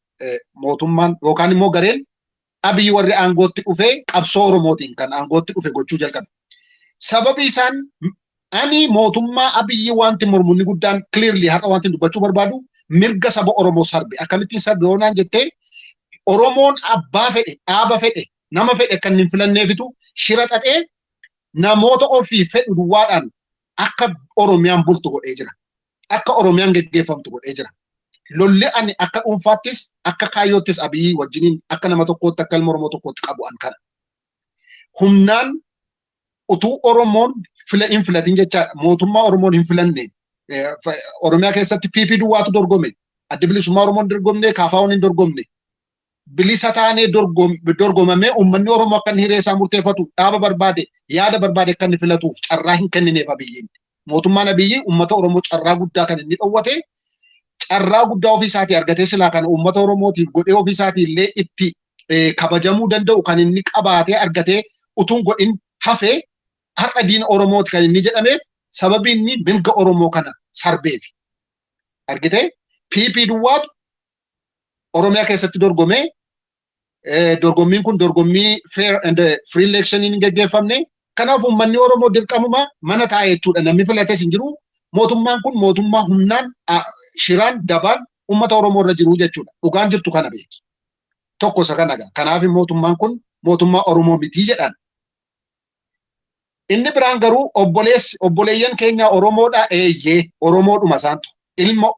mootummaan yookaan immoo gareen Abiyyi, warri aangootti dhufee qabsoo Oromootiin kan aangootti dhufe, gochuu jalqabe. Sababi isaan ani mootummaa Abiyyi wanti mormunni guddaan, clearly har'a wanti dubbachuu barbaadu, mirga saba Oromoo sarbe. Akkamittiin sarbe yoonaan jettee, Oromoon abbaa fedhe, dhaaba fedhe, nama fedhe kan hin filanneefitu shira xaxee namoota ofii fedhu duwwaadhaan akka Oromiyaan bultu godhee jira. Akka Oromiyaan geggeeffamtu godhee jira. Lolli ani akka dhuunfaattis akka kaayyoottis Abiyyi wajjiniin akka nama tokkootti, akka ilma Oromoo tokkootti qabu an kana. Humnaan utuu Oromoon fila hin filatin jechaadha. Mootummaa Oromoon hin filanne. Oromiyaa keessatti PP duwwaatu dorgome. Addi Bilisummaa Oromoon hin dorgomne, KFO'n hin dorgomne. Bilisa taanee dorgomamee uummanni Oromoo akka inni hiree isaa murteeffatu, dhaaba barbaade, yaada barbaade akka inni filatuuf carraa hin kennineef Abiyyiin. Mootummaan Abiyyi uummata Oromoo carraa guddaa kan inni dhowwate, carraa guddaa ofii isaatii argatee silaa kana uummata Oromootiif godhee ofii isaatii illee itti Kabajamuu danda'u kan inni qabaatee argatee utuun godhin hafee har'a diina Oromooti kan inni jedhameef sababii inni mirga Oromoo kana sarbeef. Argitee, PP duwwaatu Oromiyaa keessatti dorgomee, dorgommiin kun dorgommii fair and free election hin geggeeffamne. Kanaaf uummanni Oromoo dirqamuma mana taa'e jechuudha. Namni filates hin jiru. Mootummaan kun mootummaa humnaan, shiraan, dabaan uummata Oromoo irra jiru jechuudha. Dhugaan jirtu kana beeki. Tokko isa kana gaa. Kanaaf mootummaan kun mootummaa Oromoo mitii jedhan. Inni biraan garuu obboleessi, obboleeyyan keenya Oromoodha, eeyyee, Oromoodhuma isaantu. Ilmo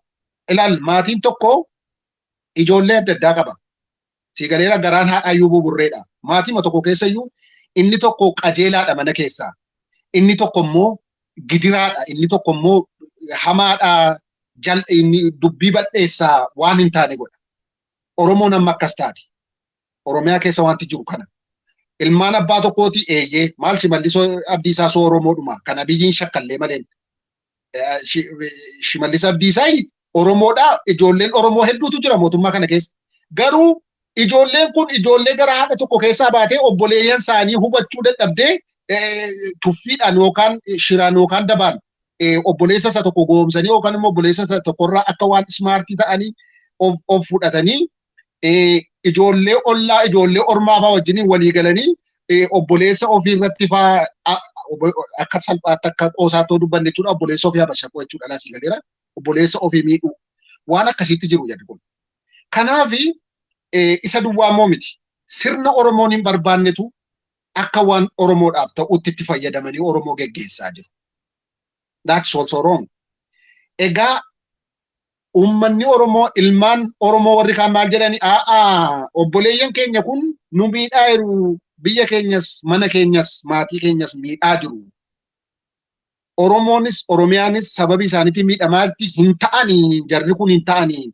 ilaal, maatiin tokko ijoollee adda addaa qaba. Siigaleera, garaan haadhaayyuu buburreedha. Maatima tokko keessayyuu inni tokko qajeelaadha mana keessaa. Inni tokko immoo gidiraadha. Inni tokko immoo hamaadha. Jal inni dubbii bal'eessaa, waan hin taane godha. Oromoon amma akkas taati. Oromiyaa keessa wanti jiru kana. Ilmaan abbaa tokkooti, eeyyee, maal Shimallis Abdiisaa soo Oromoodhuma. Kana biyyiin shakkallee maleen. Shimallis Abdiisaa Oromoodha. Ijoolleen Oromoo hedduutu jira mootummaa kana keessa. Garuu ijoolleen kun ijoollee gara haadha tokko keessaa baatee obboleeyyan isaanii hubachuu dadhabdee, tuffiidhaan yookaan shiraan yookaan dabaan obboleessa isa tokko goomsanii yookaan immoo obboleessa isa tokkorraa akka waan smart ta'anii of fudhatanii, ijoollee ollaa, ijoollee ormaa fa'aa wajjiniin walii galanii obboleessa ofii irratti fa'aa akka salphaatti, akka qoosaatti dubbanne jechuudha, obboleessa ofii habashaquu jechuudha, laasii galeera, obboleessa ofii miidhuu, waan akkasiitti jiru jedhu kun. Kanaafi isa duwwaa immoo miti, sirna Oromoon hin barbaannetu akka waan Oromoodhaaf ta'utti itti fayyadamanii Oromoo geggeessaa jiru. That's also wrong. Egaa uummanni Oromoo, ilmaan Oromoo warri kaan maal jedhani? A'aa, obboleeyyan keenya kun nu miidhaa jiru, biyya keenyas, mana keenyas, maatii keenyas miidhaa jiru. Oromoonis Oromiyaanis sababii isaaniitiin miidhamaatti hin ta'anii, jarri kun hin ta'anii,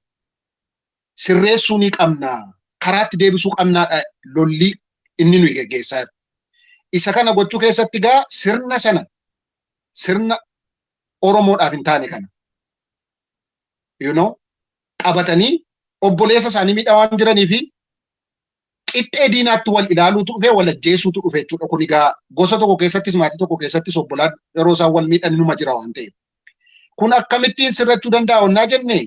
sirreessuu ni qabna, karaatti deebisuu qabnaadha lolli inni nuyi geggeessaa jiru. Isa kana gochuu keessatti gaa sirna sana, sirna Oromoodhaaf hin taane kana qabatanii obboleessa isaanii miidhaa waan jiranii fi qixxee diinaatti wal ilaaluutu dhufe, wal ajjeesuutu dhufe jechuudha. Kun egaa gosa tokko keessattis, maatii tokko keessattis obbolaan yeroo isaan wal miidhan numa jira waan ta'eef. Kun akkamittiin sirrachuu danda'a onnaa jenne,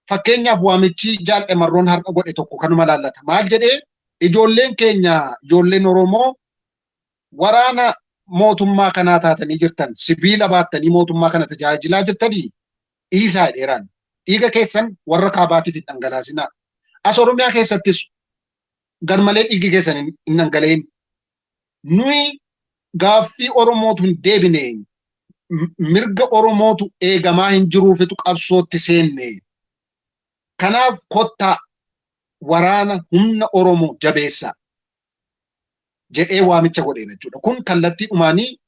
fakkeenyaaf waamichi Jaal Marroon har'a godhe tokko kanuma laallata. Maal jedhee? Ijoolleen keenya, ijoolleen Oromoo waraana mootummaa kanaa taatanii jirtan, sibiila baattanii mootummaa kana tajaajilaa jirtanii, dhiisaa dheeraan. Dhiiga keessan warra kaabaatiif hin dhangalaasinaa. As Oromiyaa keessattis garmalee dhiigi keessan hin dhangala'in. Nuyi gaaffii Oromootu hin deebine, mirga Oromootu eegamaa hin jiruufitu qabsootti seenne. Kanaaf kottaa waraana humna Oromoo jabeessaa jedhee waamicha godheera jechuudha. Kun kallattii dhumaanii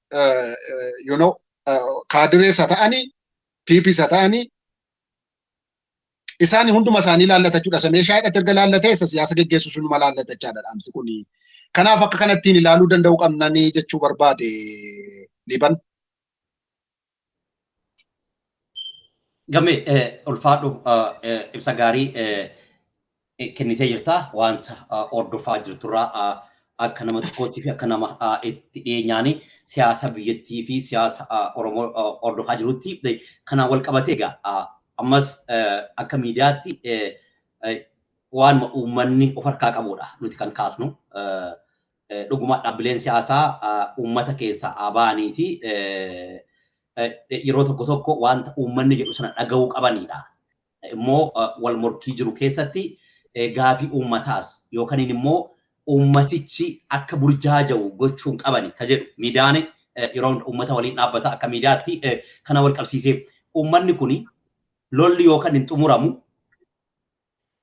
kaadirees haa ta'anii, PPs haa ta'anii, isaan hunduma isaanii laallata jechuudha. Isa meeshaa hidhate erga laallatee, isa siyaasa geggeessu sunuma laallata jechaadha dhaamsi kuni. Kanaaf akka kanattiin ilaaluu danda'uu qabnanii jechuu barbaade, Liban. Gammee, ulfaadhu, ibsa gaarii kennitee jirta. Wanta hordofaa jirturraa akka nama tokkootii fi akka nama itti dhiyeenyaanii siyaasa biyyattii fi siyaasa Oromoo hordofaa jirutti kanaan wal qabatee egaa ammas akka miidiyaatti waan uummanni of harkaa qabudha nuti kan kaasnu. Dhuguma dhaabbileen siyaasaa uummata keessaa ba'aniiti yeroo tokko tokko wanta uummanni jedhu sana dhaga'uu qabanidha. Immoo wal morkii jiru keessatti gaafii uummataas yookaan immoo uummatichi akka burjaaja'u gochuun qabani ka jedhu, miidiyaan yeroo uummata waliin dhaabbata akka miidiyaatti. Kana wal qabsiisee uummanni kuni lolli yookaan hin xumuramu,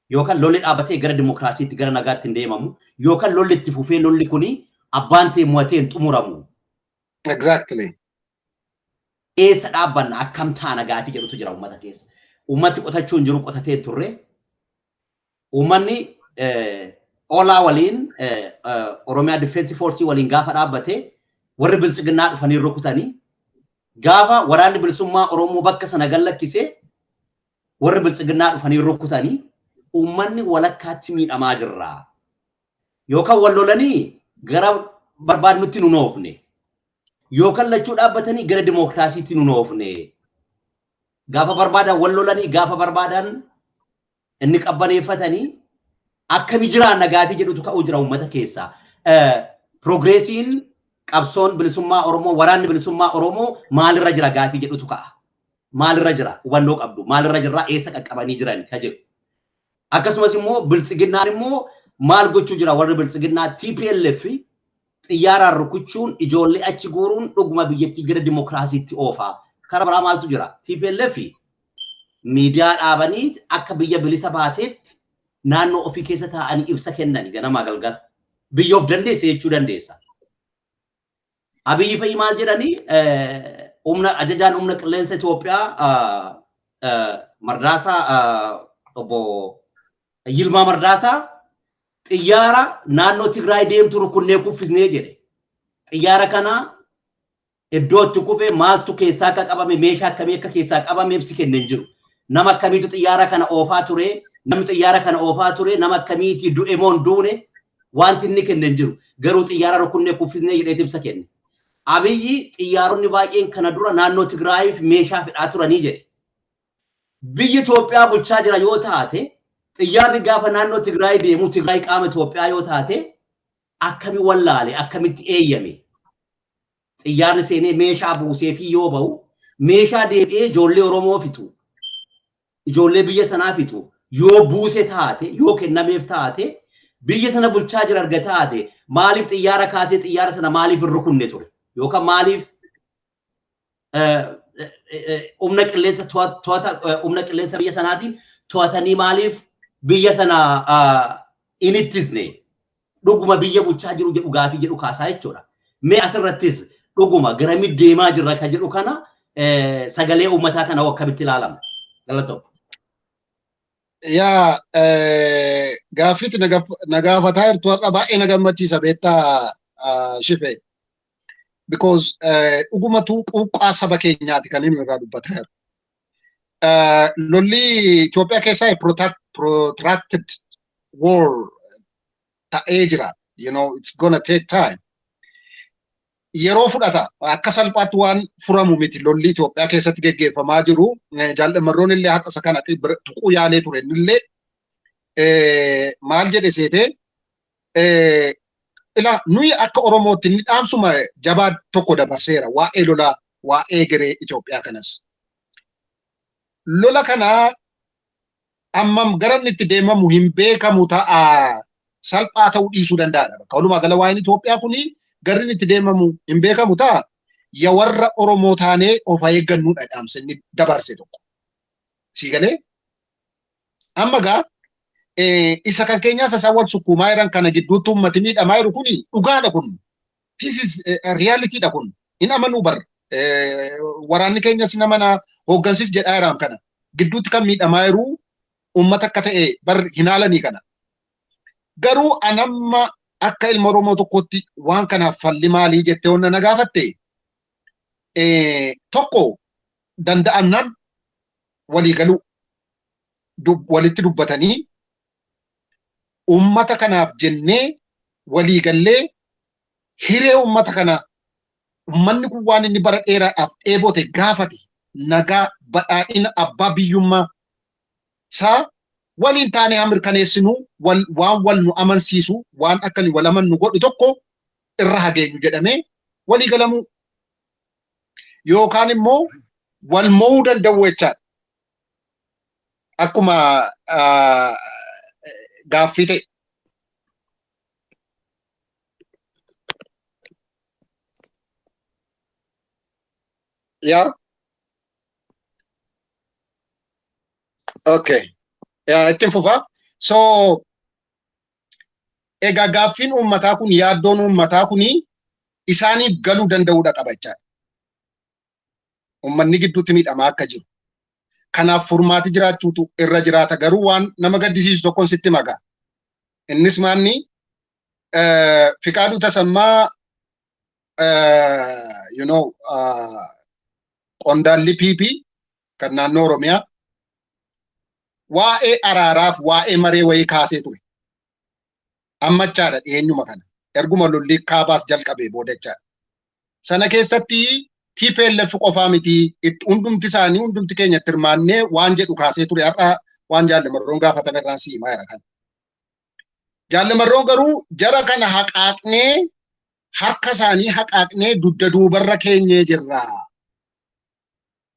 yookaan lolli dhaabbatee gara dimokiraasiitti, gara nagaatti hin deemamu, yookaan lolli itti fufee lolli kuni abbaan ta'e mo'atee hin xumuramu. Eessa dhaabbanna, akkam taana gaafii jedhutu jira uummata keessa. Uummati qotachuu hin jiru, qotatee turre. Uummanni OLA waliin, Oromiyaa Defense Force waliin gaafa dhaabbate warri biltsiginnaa dhufanii rukutanii, gaafa waraanni bilisummaa Oromoo bakka sana gallakkisee warri biltsiginnaa dhufanii rukutanii, uummanni walakkaatti miidhamaa jirra. Yookaan wal lolanii gara barbaadnutti nu oofne. Yookaan lachuu dhaabbatanii gara dimookiraasiitti nu oofne. Gaafa barbaadan wal lolanii, gaafa barbaadan inni qabbaneeffatanii akkami jiraanna gaafii jedhutu ka'uu jira uummata keessaa. Progressiin qabsoon bilisummaa Oromoo, waraanni bilisummaa Oromoo maalirra jira gaafii jedhutu ka'a. Maalirra jira hubannoo qabdu, maalirra jirra, eessa qaqqabanii jiran ka jedhu. Akkasumas immoo biltsiginnaan immoo maal gochuu jira? Warri biltsiginnaa TPLF xiyyaaraan rukuchuun, ijoollee achi guuruun dhuguma biyyattii gara dimookiraasiitti oofa. Karaa biraa maaltu jira? TPLF miidiyaa dhaabanii akka biyya bilisa baateetti naannoo ofii keessa taa'anii ibsa kennan ganamaa galgala. Biyya of dandeesse jechuu dandeessa. Abiyyi fa'i maal jedhanii? Humna ajajaan humna qilleensa Itoophiyaa Mardaasaa, obbo Yilmaa Mardaasaa, xiyyaara naannoo Tigraay deemtu rukunnee kuffisnee jedhe. Xiyyaara kana iddoo itti kufe, maaltu keessaa akka qabame, meeshaa akkamii akka keessaa qabame ibsi kennee jiru. Nama akkamiitu xiyyaara kana oofaa ture, namni xiyyaara kana oofaa ture nama akkamiiti, du'e moo hin duune, wanti inni kennee jiru. Garuu xiyyaara rukunnee kuffisnee jedhee ibsa kenne. Abiyyi xiyyaaronni baay'een kana dura naannoo Tigraayiif meeshaa fedhaa turanii jedhe. Biyyi Itoophiyaa bulchaa jira yoo taate, xiyyaarri gaafa naannoo Tigraay deemu, Tigraay qaama Itoophiyaa yoo taate, akkami wallaale, akkamitti eeyyame? Xiyyaarri seenee meeshaa buusee fi yoo ba'u, meeshaa deebi'ee ijoollee Oromoo fixu, ijoollee biyya sanaa fixu yoo buuse taate, yoo kennameef taate, biyya sana bulchaa jira arga taate, maaliif xiyyaara kaasee xiyyaara sana maaliif hin rukunne ture? Yookaan maaliif humna qilleensa to'ata, humna qilleensa biyya sanaatiin to'atanii maaliif biyya sana hin ittisne? Dhuguma biyya bulchaa jiru jedhu gaafii jedhu kaasaa jechuudha. Mee asirrattis dhuguma garamii deemaa jirra ka jedhu kana, sagalee uummataa kana akkamitti ilaalama? Galatoo. Yaa, gaaffiitti na gaafataa jirtu har'a baay'ee na gammachiisa, beektaa Shife. Because dhugumatu quuqqaa saba keenyaati kan inni irraa dubbataa jiru. Lolli Itoophiyaa keessaa protracted war ta'ee jira. It's gonna take time. Yeroo fudhata, akka salphaatti waan furamu miti lolli Itoophiyaa keessatti geggeeffamaa jiru. Jaalladhamarroon illee har'a isa kana tuquu yaalee ture. Innillee maal jedhe seetee? Ila nuyi akka Oromootti inni dhaamsuma jabaa tokko dabarseera waa'ee lolaa, waa'ee garee Itoophiyaa kanas. Lola kana ammam gara inni itti deemamu hin beekamu ta'a, salphaa ta'uu dhiisuu danda'adha. Bakka walumaa gala waa'een Itoophiyaa kuni garri inni itti deemamu hin beekamu ta'a. Ya warra Oromoo taanee of eeggannuudha dhaamsa inni dabarse tokko. Sii galee? Amma gaa isa kan keenyaas isaan wal sukkuumaa jiran kana gidduutti uummati miidhamaa jiru kuni dhugaadha kun. This is realityidha kun. Hin amanuu bar. Waraanni keenyas hin amanaa, hooggansis jedhaa jiraam kana. Gidduutti kan miidhamaa jiru uummata akka ta'e bar hin haalanii kana. Garuu anamma akka ilma Oromoo tokkotti waan kanaaf falli maalii jettee onna na gaafatte, tokko, danda'amnaan walii galuu, walitti dubbatanii, uummata kanaaf jennee walii gallee hiree uummata kana, uummanni kun waan inni bara dheeraadhaaf dheebote gaafate, nagaa, badhaadhina, abbaa biyyummaa isaa waliin taanee haa mirkaneessinu, waan wal nu amansiisu, waan akka nu wal amannu godhu tokko irra hageenyu jedhamee walii galamuu yookaan immoo wal mo'uu danda'u jechaadha. Akkuma gaaffii ta'e. Yaa. Okay. Yaa, ittiin fufaa. So egaa gaaffiin uummataa kun, yaaddoon uummataa kun isaaniif galuu danda'uudha qaba jechaadha. Uummanni gidduutti miidhamaa akka jiru. Kanaaf furmaati jiraachuutu irra jiraata. Garuu waan nama gaddisiisu tokkoon sitti magaa. Innis maanni? Fiqaaduu Tasammaa, qondaalli PP kan naannoo Oromiyaa, waa'ee araaraaf waa'ee maree wayii kaasee ture. Ammachaadha dhiyeenyuma kana. Erguma lolli kaabaas jalqabee booda jechaadha. Sana keessatti TPLF qofaa miti, hundumti isaanii, hundumti keenya itti hirmaannee waan jedhu kaasee ture. Har'a waan Jaalle Marroon gaafatame irraan si himaa jira kana. Jaalle Marroon garuu jara kana haqaaqnee, harka isaanii haqaaqnee dugda duubarra keenyee jirra.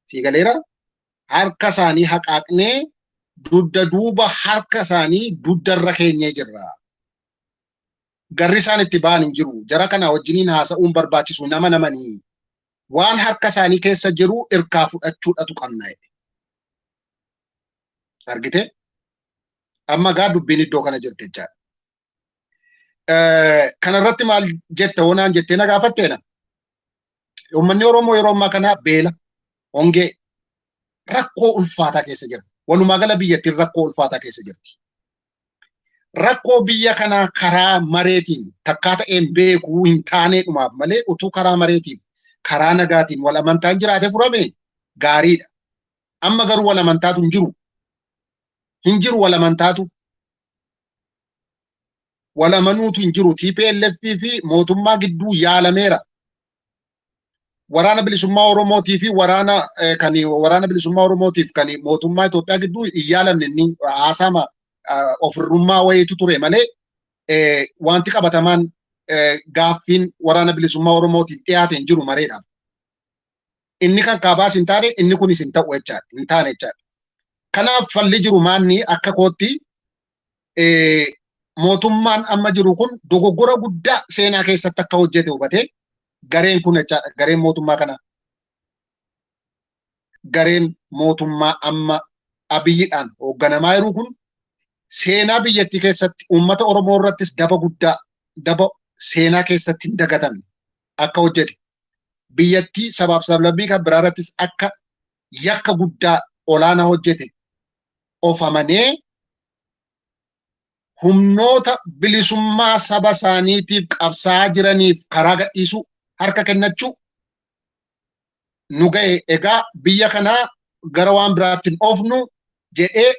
Sii galeera? Harka isaanii haqaaqnee dugda duuba harka isaanii dugdarra keenyee jirra. Garri isaan itti ba'an hin jiru. Jara kana wajjiniin haasa'uun barbaachisu nama namanii waan harka isaanii keessa jiru irkaa fudhachuudhatu qabna jedhe. Argite? Amma gaa dubbiin iddoo kana jirti jechaadha. Kanarratti maal jette hoonaan jettee na gaafatteena? Uummanni Oromoo yeroo ammaa kana beela, hongee, rakkoo ulfaataa keessa jira. Walumaa gala biyyattiin rakkoo ulfaataa keessa jirti. Rakkoo biyya kanaa karaa mareetiin takkaa ta'een beekuu hin taaneedhumaaf malee, utuu karaa mareetiif karaa nagaatiin wal amantaan jiraate furame gaariidha. Amma garuu wal amantaatu hin jiru. Hin jiru wal amantaatu. Wal amanuutu hin jiru. TPLF fi mootummaa gidduu yaalameera. Waraana Bilisummaa Oromootii fi waraana kan Waraana Bilisummaa Oromootiif kan mootummaa Itoophiyaa gidduu hin yaalamne. Inni haasama ofirrummaa wayiitu ture malee wanti qabatamaan gaaffiin Waraana Bilisummaa Oromootiif dhiyaate hin jiru mareedhaaf. Inni kan kaabaas hin taane, inni kunis hin ta'u jechaadha. Hin taane jechaadha. Kanaaf falli jiru maanni? Akka kootti mootummaan amma jiru kun dogoggora guddaa seenaa keessatti akka hojjete hubatee, gareen kun jechaadha, gareen mootummaa kana, gareen mootummaa amma Abiyyiidhaan hoogganamaa jiru kun, seenaa biyyattii keessatti uummata Oromoo irrattis daba guddaa, daba seenaa keessatti hin dagatamne akka hojjete, biyyattii sabaaf sablammii kan biraa irrattis akka yakka guddaa olaanaa hojjete of amanee, humnoota bilisummaa saba isaaniitiif qabsaa'aa jiraniif karaa gadhiisuu, harka kennachuu, nu ga'e egaa, biyya kanaa gara waan biraatti hin oofnu jedhee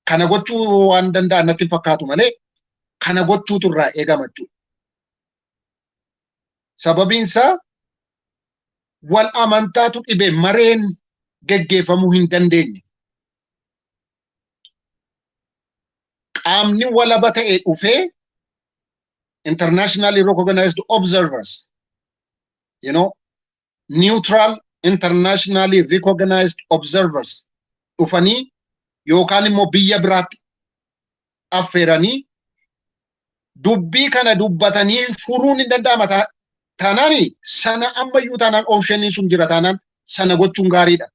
kana gochuu waan danda'an natti hin fakkaatu malee kana gochuutu irraa eegama jechuudha. Sababiin isaa wal amantaatu dhibe, mareen geggeeffamuu hin dandeenye. Qaamni walaba ta'e dhufee, internationally recognized observers, neutral internationally recognized observers dhufanii yookaan immoo biyya biraatti affeeranii dubbii kana dubbatanii furuun hin danda'ama taanaani, sana ammayyuu taanaan, optioniin sun jira taanaan, sana gochuun gaariidha.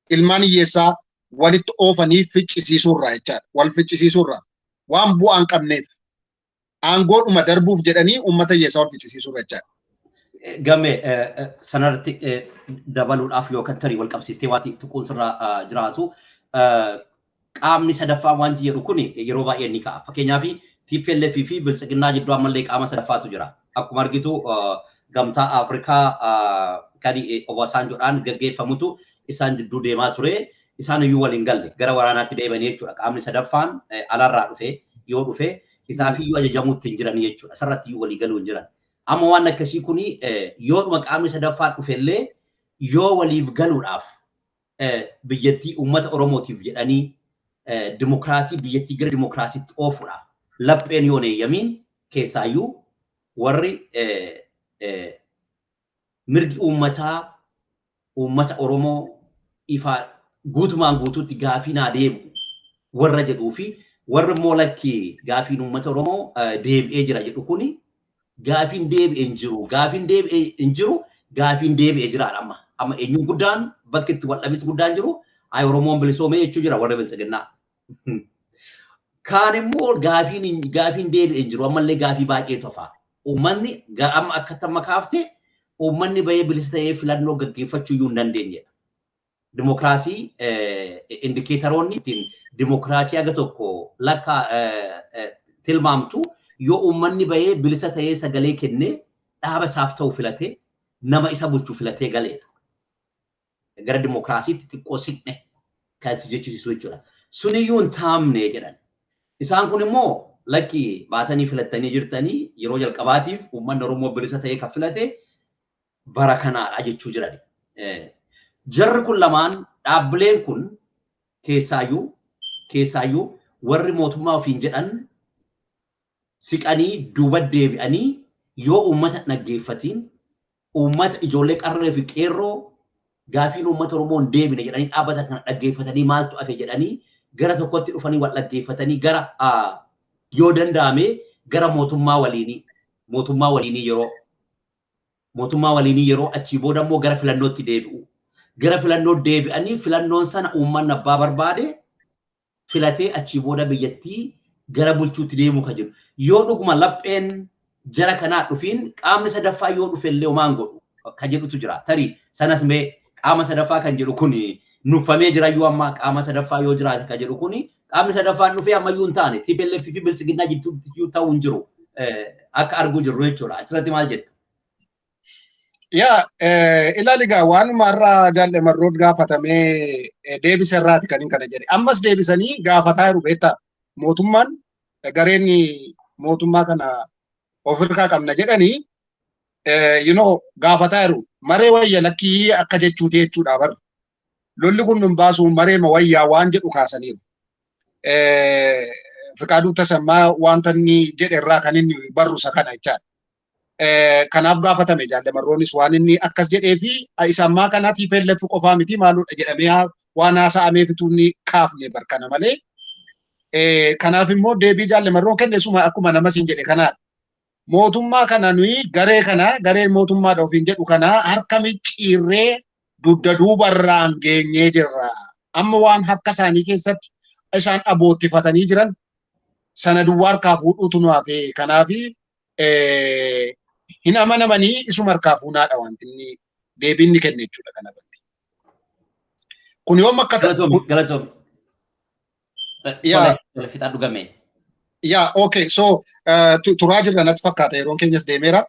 Ilmaan hiyyeessaa walitti oofanii ficcisiisuurraa jechaadha. Wal ficcisiisuurraa waan bu'aa hin qabneef, aangoodhuma darbuuf jedhanii uummata hiyyeessaa wal ficcisiisuurra jechaadha. Game sanarratti dabaluudhaaf yookaan tarii wal qabsiistee waati tuquun sirraa jiraatu, qaamni sadaffaa waan jedhu kun yeroo baay'ee ni ka'a. Fakkeenyaaf TPLF fi Biltsiginnaa jidduu ammallee qaama sadaffaatu jira. Akkuma argitu Gamtaa Afrikaa kan Obasanjoodhaan gaggeeffamutu isaan jidduu deemaa ture. Isaan iyyuu waliin galle, gara waraanaatti deemanii jechuudha. Qaamni sadaffaan alaarraa dhufe yoo dhufe isaaf iyyuu ajajamuutti hin jiran jechuudha. Sarratti iyyuu walii galuu hin jiran. Amma waan akkasii kuni yoodhuma qaamni sadaffaan dhufellee, yoo waliif galuudhaaf biyyattii uummata Oromootiif jedhanii dimokiraasii biyyattii gara dimokiraasiitti oofuudhaaf lapheen yoo eeyyamiin, keessaayyuu warri mirgi uummataa, uummata Oromoo ifaa guutumaan guutuutti gaafii naa deebi'u warra jedhuu fi warri immoo lakki, gaafiin uummata Oromoo deebi'ee jira jedhu kuni, gaafiin deebi'e hin jiru, gaafiin deebi'e hin jiru, gaafiin deebi'e jiraadha amma. Amma eenyuun guddaan bakki itti wal dhabinsi guddaan jiru, ay Oromoon bilisoomee jechuu jira warra Biltsiginnaa. Kaan immoo gaafiin deebi'e hin jiru, ammallee gaafii baay'eetu hafa. Uummanni amma akka tamma kaafte uummanni bahee bilisa ta'ee filannoo gaggeeffachuu iyyuu hin dandeenyedha. Dimokiraasii indicatoroonni ittiin dimokiraasii haga tokko lakka tilmaamtu, yoo uummanni bahee bilisa ta'ee sagalee kennee dhaaba isaaf ta'u filatee nama isa bulchu filatee galeedha. Gara dimokiraasiitti xiqqoo siqne kan si jechisiisu jechuudha. Suniyyuu hin taamne jedhan. Isaan kun immoo Lakki, baatanii filattanii jirtanii, yeroo jalqabaatiif uummanni Oromoo bilisa ta'ee kan filate bara kanaadha jechuu jiran. Jarri kun lamaan, dhaabbileen kun keessaayyuu warri mootummaa ofiin jedhan siqanii duuba deebi'anii yoo uummata dhaggeeffatiin, uummata ijoollee qarree fi qeerroo gaafiin uummata Oromoo hin deebine jedhanii dhaabbata kana dhaggeeffatanii, maaltu hafe jedhanii gara tokkotti dhufanii wal dhaggeeffatanii, gara yoo danda'ame gara mootummaa waliinii yeroo mootummaa waliinii yeroo achii booda immoo gara filannootti deebi'u. Gara filannoo deebi'anii filannoon sana uummanni abbaa barbaade filatee achii booda biyyattii gara bulchuutti deemuu kan jiru. Yoo dhuguma lapheen jara kanaa dhufiin, qaamni sadaffaa yoo dhufe illee homaan godhu kan jedhutu jira. Tarii sanas mee qaama sadaffaa kan jedhu kun nuffamee jira iyyuu, amma qaama sadaffaa yoo jiraate kan jedhu kun, qaamni sadaffaan dhufee ammayyuu hin taane, TPLF fi Biltsiginnaa jidduutti ta'uu hin jiru akka arguu jirru jechuudha. Achirratti maal jetta? Yaa, ilaali egaa, waanuma irraa Jaalle Marroon gaafatamee deebisa irraati kan kana jedhe. Ammas deebisanii gaafataa jiru, beektaa. Mootummaan gareen mootummaa kana ofirraa qabna jedhanii gaafataa jiru. Maree wayya lakkii akka jechuuti jechuudha bar. Lolli kun nun baasu, mareema wayyaa waan jedhu kaasaniiru. Fiqaaduu Tasammaa wanta inni jedhe irraa kan inni barru isa kana jechaadha. Kanaaf gaafatame Jaalle Marroonis waan inni akkas jedhee fi isa ammaa kana TPLF qofaa miti maaludha jedhamee waan haasa'ameefitu inni kaafne bar kana malee. Kanaaf immoo deebii Jaalle Marroon kenne suma akkuma nama siin jedhe kanaadha. Mootummaa kana nuyi garee kana, garee mootummaadha ofiin jedhu kana harka micciirree dugda duubarraan geenyee jirra. Amma waan harka isaanii keessatti isaan aboottifatanii jiran sana duwwaa harkaa fuudhuutu nu hafe. Kanaaf hin amanamanii, isuma harkaa fuunaadha wanti inni deebiin inni kenne jechuudha kanarratti. Kun yoom akka Galatoomi, galatoomi. Yaa. Tole, fixaa dhugame. Yaa, okay, so turaa jirra natti fakkaata, yeroon keenyas deemeera.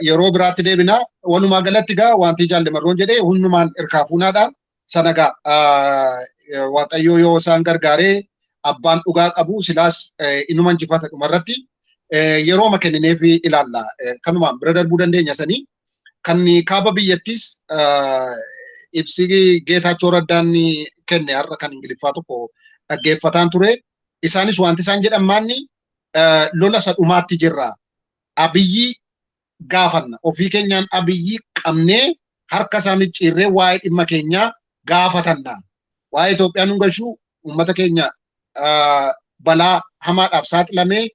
Yeroo biraatti deebina. Walumaa galatti gaa wanti Jaalle Marroon jedhee hundumaan hirkaa fuunaadha. Sana gaa Waaqayyoo yoo isaan gargaaree abbaan dhugaa qabu silaas inuma injifata dhumarratti. Yerooma kennineef ilaalla. Kanumaan bira darbuu dandeenya sanii. Kan kaaba biyyattis ibsi Geetaachoo Raddaan kenne har'a kan Ingiliffaa tokko dhaggeeffataan ture. Isaanis wanti isaan jedhan maanni, lola isa dhumaatti jirra. Abiyyi gaafanna. Ofii keenyaan Abiyyi qabnee harka isaa micciirree waa'ee dhimma keenyaa gaafatanna. Waa'ee Itoophiyaan nu gashuu, uummata keenya balaa hamaadhaaf saaxilamee,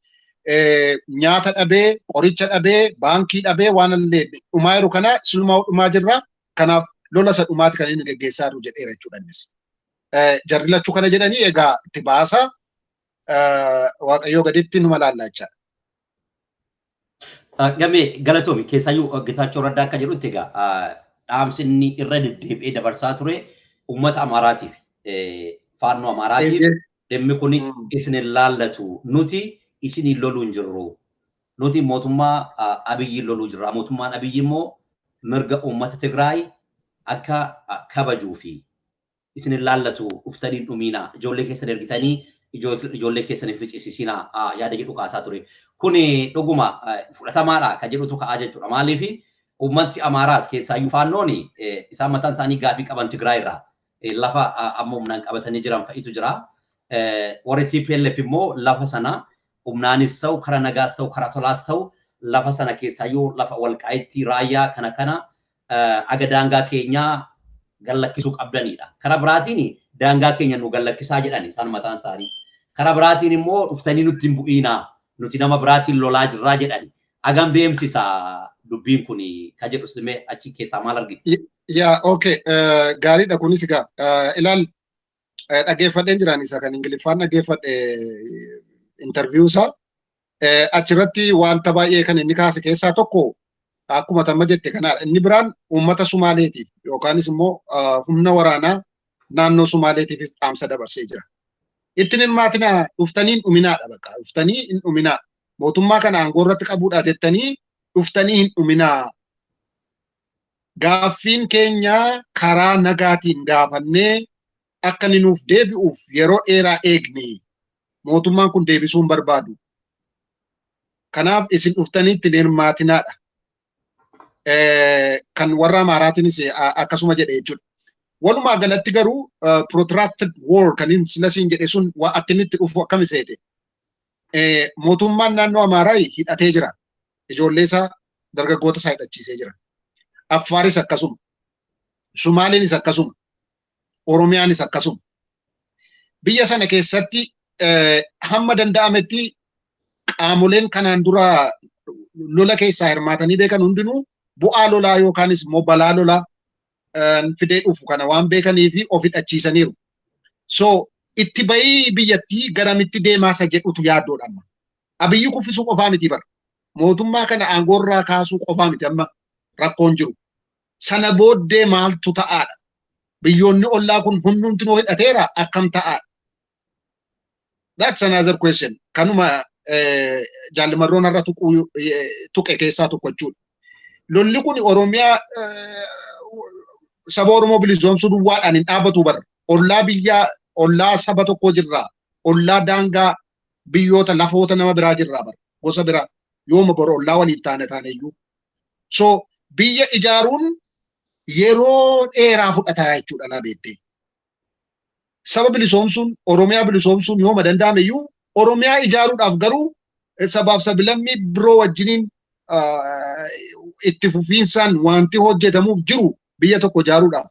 nyaata dhabee, qoricha dhabee, baankii dhabee, waan illee dhumaa jiru kana silumaa dhumaa jirra. Kanaaf lola isa dhumaati kan inni geggeessaa jiru jedheera jechuudha innis. Jarri lachuu kana jedhanii egaa itti baasa Waaqayyoo gaditti numa laallaa jechaadha. Gamee, galatoomi. Keessaayyuu Getaachoo Raddaa akka jedhutti egaa dhaamsi inni irra deddeebi'ee dabarsaa ture uummata Amaaraatiif, faannoo Amaaraatiif, dhimmi kun isin hin laallatu, nuti isiniin loluu hin jirru, nuti mootummaa Abiyyiin loluu jirra, mootummaan Abiyyi immoo mirga uummata Tigraay akka kabajuu fi isin hin laallatu, dhuftanii hin dhumiinaa, ijoollee keessan ergitanii ijoollee keessan hin ficcisiisinaa yaada jedhu kaasaa ture. Kuni dhuguma fudhatamaadha kan jedhutu ka'aa jechuudha. Maaliif uummatti Amaaraas keessaayyuu faannoon isaan mataan isaanii gaafii qaban Tigraay irraa lafa amma humnaan qabatanii jiran fa'itu jira. Warri TPLF immoo lafa sana humnaanis ta'u, karaa nagaas ta'u, karaa tolaas ta'u, lafa sana keessaayyuu lafa Walqaayitti, Raayyaa kana aga daangaa keenyaa gallakkisuu qabdanidha. Karaa biraatiin daangaa keenya nu gallakkisaa jedhan isaan mataan isaanii. Karaa biraatiin immoo dhuftanii nutti hin bu'iinaa, nuti nama biraatiin lolaa jirraa jedhani. Agam deemsisa dubbiin kun ka jedhu simee achi keessaa maal argite? Yaa, okay, gaariidha kunis egaa. Ilaal, dhaggeeffadheen jiraan isa kan Ingiliffaan dhaggeeffadhe interview isaa. Achirratti wanta baay'ee kan inni kaase keessaa tokko akkuma tamma jette kanaadha. Inni biraan uummata Sumaaleetiif yookaanis immoo humna waraanaa naannoo Sumaaleetiifis dhaamsa dabarsee jira. Ittiin hirmaatinaa, dhuftanii hin dhuminaadha bakka. Dhuftanii hin dhuminaa. Mootummaa kana aangoo irratti qabuudha jettanii dhuftanii hin dhuminaa. Gaaffiin keenya karaa nagaatiin gaafannee akka inni nuuf deebi'uuf yeroo dheeraa eegne. Mootummaan kun deebisuu hin barbaadu. Kanaaf isin dhuftanii ittiin hirmaatinaadha. Kan warra Amaaraatiinis akkasuma jedhe jechuudha. Walumaa galatti garuu protracted war kan inni silasiin jedhe sun akka inni itti dhufu akkami seete? Mootummaan naannoo Amaaraa hidhatee jira. Ijoollee isaa, dargaggoota isaa hidhachiisee jira. Affaaris akkasuma. Sumaaliinis akkasuma. Oromiyaanis akkasuma. Biyya sana keessatti hamma danda'ametti qaamoleen kanaan dura lola keessaa hirmaatanii beekan hundinuu bu'aa lolaa yookaanis immoo balaa lolaa fidee dhufu kana waan beekanii fi of hidhachiisaniiru. So itti bahii biyyattii garamitti deemaa isa jedhutu yaaddoodha amma. Abiyyi kuffisuu qofaa miti bara. Mootummaa kana aangoorraa kaasuu qofaa miti amma rakkoon jiru. Sana booddee maaltu ta'aadha? Biyyoonni ollaa kun hundumtinuu hidhateera, akkam ta'aadha? That's another question. Kanuma Jaallimarroon har'a tuqe keessaa tokko jechuudha. Lolli kun Oromiyaa, saba Oromoo bilisoomsuu duwwaadhaan hin dhaabbatu bara. Ollaa biyyaa, ollaa saba tokkoo jirraa. Ollaa daangaa biyyoota lafoota nama biraa jirraa bara. Gosa biraa yooma boru ollaa waliif taane taaneyyuu. So biyya ijaaruun yeroo dheeraa fudhataa jechuudha laa beektee. Saba bilisoomsuun, Oromiyaa bilisoomsuun yooma danda'ame iyyuu, Oromiyaa ijaaruudhaaf garuu sabaaf sablammii biroo wajjiniin itti fufiinsaan wanti hojjetamuuf jiru biyya tokko ijaaruudhaaf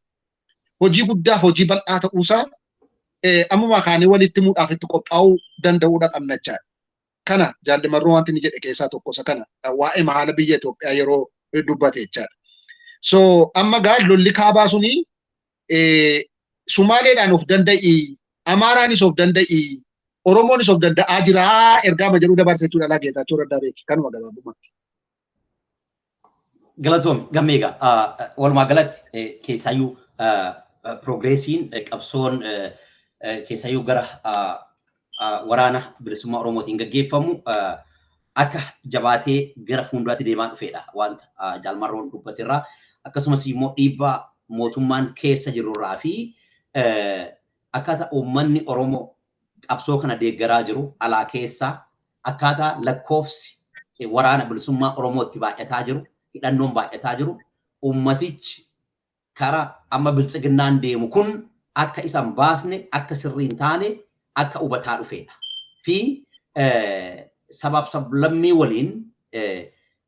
hojii guddaaf hojii bal'aa ta'uusaa ammumaa kaanee walitti himuudhaaf itti qophaa'uu danda'uudha qabna jechaadha. Kana Jaallimarroo wanti inni jedhe keessaa tokko isa kana, waa'ee haala biyya Itoophiyaa yeroo dubbate jechaadha. So amma gaa lolli kaabaa suni Sumaaleedhaan of danda'i, Amaaraanis of danda'i, Oromoonis of danda'aa jiraa ergaama jedhuu dabarse jechuudha laa Geetaachoo Raddaa beeki kanuma gabaabumatti. Galatoom gammeega. Walumaa galatti keessaayyuu progressiin qabsoon keessaayyuu gara waraana bilisummaa Oromootiin gaggeeffamu akka jabaatee gara fuulduraatti deemaa dhufeedha wanta Jaalmarroon dubbaterraa, akkasumas immoo dhiibbaa mootummaan keessa jirurraa fi akkaataa uummanni Oromoo qabsoo kana deeggaraa jiru alaa keessaa, akkaataa lakkoofsi waraana bilisummaa Oromootti baay'ataa jiru, hidhannoon baay'ataa jiru, ummatichi karaa amma biltsiginnaan deemu kun akka isa hin baasne, akka sirrii hin taane akka hubataa dhufeedha. Fi sabaaf sablammii waliin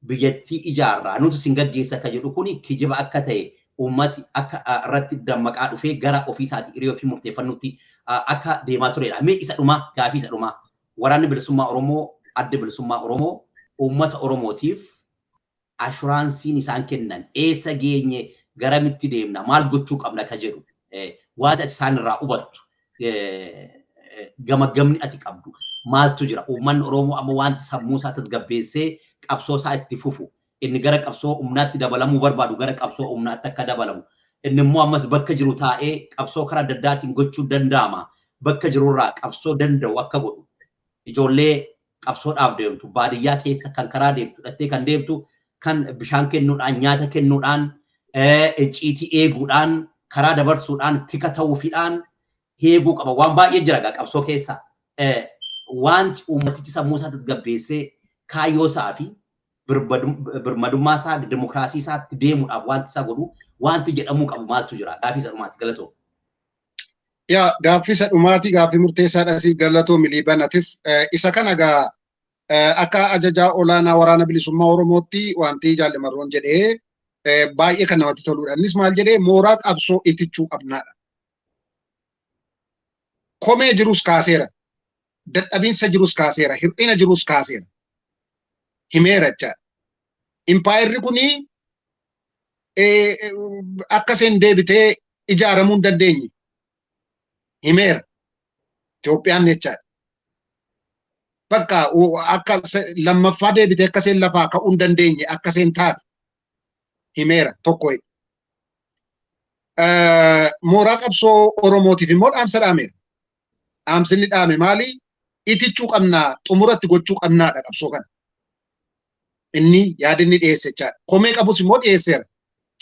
biyyattii ijaarraa, nuti isin gaggeessa akka jedhu kuni kijiba akka ta'e uummati akka irratti dammaqaa dhufee gara ofiisaatii hiriyoo fi murteeffannutti akka deemaa turedha. Mee isa dhumaa, gaafii isa dhumaa, waraanni bilisummaa Oromoo, adda bilisummaa Oromoo uummata Oromootiif assuranceiin isaan kennan eessa geenye, garamitti deemna, maal gochuu qabna ka jedhu, waan ati isaan irraa hubattu, gamagamni ati qabdu maaltu jira? Uummanni Oromoo amma wanti sammuu isaa tasgabbeessee qabsoo isaa itti fufu, inni gara qabsoo humnaatti dabalamuu barbaadu gara qabsoo humnaatti akka dabalamu, inni immoo ammas bakka jiru taa'ee qabsoo karaa adda addaatiin gochuu danda'ama, bakka jirurraa qabsoo danda'u akka godhu, ijoollee qabsoodhaaf deemtu baadiyyaa keessa kan karaa deemtu hidhattee kan deemtu, kan bishaan kennuudhaan, nyaata kennuudhaan, icciitii eeguudhaan, karaa dabarsuudhaan, tika ta'uufiidhaan eeguu qaba. Waan baay'ee jira gaa qabsoo keessa. Wanti uummatichi sammuu isaa tasgabbeessee kaayyoo isaa fi birmadummaa isaa, dimokiraasii isaatti deemuudhaaf wanti isaa godhu, wanti jedhamuu qabu maaltu jira? Gaaffii isa dhumaati, galatoo. Yaa, gaaffii isa dhumaati, gaaffii murteessaadha si, galatoo miliibanatis. Isa kana gaa akka ajajaa olaanaa waraana bilisummaa Oromootti wanti Jaallimarroon jedhee baay'ee kan namatti toludha. Innis maal jedhee? Mooraa qabsoo itichuu qabnaadha. Komee jirus kaaseera. Dadhabinsa jirus kaaseera. Hir'ina jirus kaaseera. Himeera jechaadha. Impaayerri kuni akka isheen deebitee ijaaramuu hin dandeenye himeera. Itoophiyaan jechaadha. Bakka akka lammaffaa deebitee akka isheen lafaa ka'uu hin dandeenye akka isheen taate himeera tokko. Mooraa qabsoo Oromootiif immoo dhaamsa dhaameera. Dhaamsi inni dhaame maali? Itichuu qabnaa, xumuratti gochuu qabnaadha qabsoo kana. Inni yaada inni dhiyeesse jechaadha. Komee qabus immoo dhiyeesseera.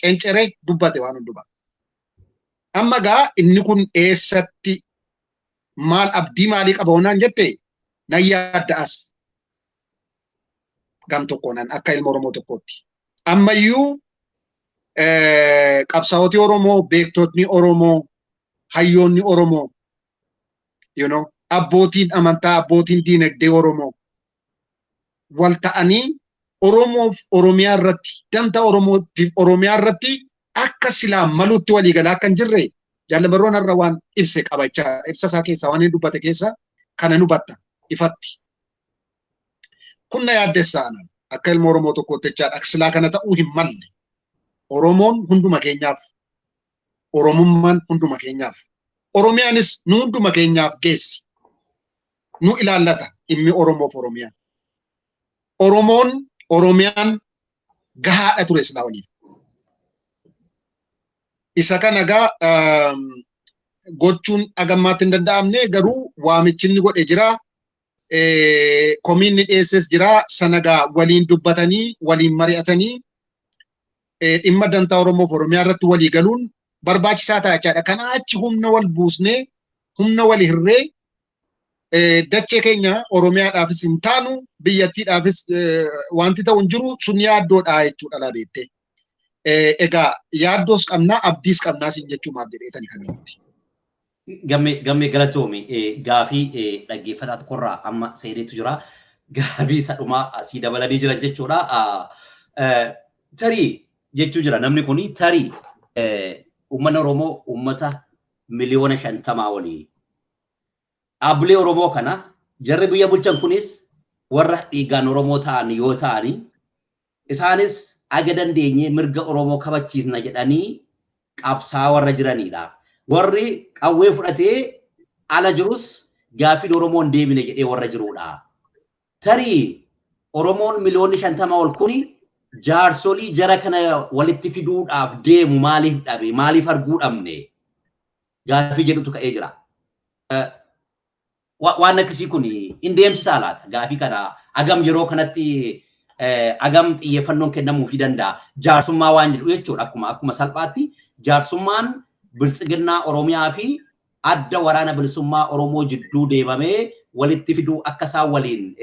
Cenceree dubbate waan hundumaa. Amma gaa inni kun eessatti maal abdii maalii qaba honnaan jette. Nan yaadda'as gam tokkoonan akka ilma Oromoo tokkootti. Ammayyuu qabsaa'oti Oromoo, beektotni Oromoo, hayyoonni Oromoo, abbootiin amantaa, abbootiin diinagdee Oromoo wal ta'anii Oromoof Oromiyaa irratti, dantaa Oromootiif Oromiyaa irratti akka silaa malutti waliigalaa akka hin jirre Jaal Marroon har'a waan ibse qabachaa, ibsa isaa keessaa waan inni dubbate keessa kana nu batta ifatti. Kun na yaaddessa anan akka ilma Oromoo tokkootti jechaadha. Silaa kana ta'uu hin malle. Oromoon hunduma keenyaaf, Oromummaan hunduma keenyaaf, Oromiyaanis nu hunduma keenyaaf geessi. Nu ilaallata dhimmi Oromoof Oromiyaa. Oromoon Oromiyaan gahaadha ture silaa waliif. Isa kana egaa gochuun hagammaatti hin danda'amne, garuu waamichi inni godhe jira. Komiin inni dhiyeesses jira. Sana egaa waliin dubbatanii, waliin mari'atanii, dhimma dantaa Oromoof Oromiyaa irratti walii galuun barbaachisaa ta'a jechaadha. Kanaa achi humna wal buusnee, humna wal hirree, dachee keenya Oromiyaadhaafis hin taanu, biyyattiidhaafis wanti ta'u hin jiru, sun yaaddoodha jechuudha laabeettee. Egaa yaaddoos qabnaa, abdiis qabnaa siin jechuumaaf jedheetani kan irratti. Gammee, galatoomi. Gaafii dhaggeeffataa tokkorraa amma seeneetu jira. Gaafii isa dhumaa asii dabalanii jiran jechuudha. Tarii jechuu jira namni kun, tarii uummanni Oromoo uummata 50,000,000 olii. Dhaabbilee Oromoo kana jarri biyya bulchan kunis warra dhiigaan Oromoo ta'an yoo ta'ani, isaanis aga dandeenye mirga Oromoo kabachiisna jedhanii qabsaa warra jiranidha. Warri qawwee fudhatee ala jirus gaaffiin Oromoo hin deebine jedhee warra jirudha. Tarii Oromoon 50,000,000 ol kuni jaarsolii jara kana walitti fiduudhaaf deemu maaliif dhabe? Maaliif arguu dhabne? Gaaffii jedhutu ka'ee jira. Waan akkasii kun hin deemsisaa laata? Gaaffii kana agam yeroo kanatti agam xiyyeeffannoon kennamuufii danda'a? Jaarsummaa waan jedhu jechuudha, akkuma salphaatti jaarsummaan biltsiginnaa Oromiyaa fi adda waraana bilisummaa Oromoo jidduu deemamee walitti fiduu, akka isaan waliin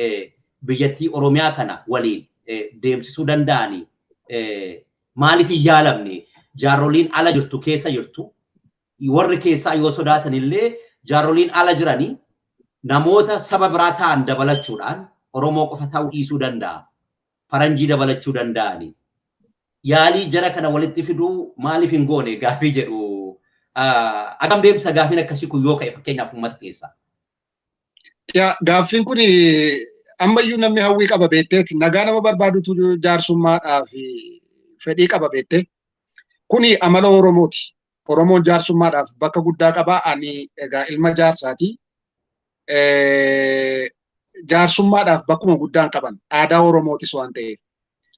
biyyattii Oromiyaa kana waliin deemsisuu danda'ani maaliif hin yaalamne? Jaarroliin ala jirtu, keessa jirtu, warri keessaa yoo sodaatan illee, jaarroliin ala jiranii namoota saba biraa ta'an dabalachuudhaan, Oromoo qofa ta'uu dhiisuu danda'a. Faranjii dabalachuu danda'ani. Yaalii jara kana walitti fiduu maaliif hin goone gaafii jedhu, agam deemsa gaafiin akkasii kun yoo ka'e fakkeenyaaf uummata keessa? Yaa, gaaffiin kun ammayyuu namni hawwii qaba beekteeti. Nagaa nama barbaadutu jaarsummaadhaaf fedhii qaba beektee. Kuni amala Oromooti. Oromoon jaarsummaadhaaf bakka guddaa qaba. Ani egaa ilma jaarsaati. Jaarsummaadhaaf bakkuma guddaan qaban. Aadaa Oromootis waan ta'eef.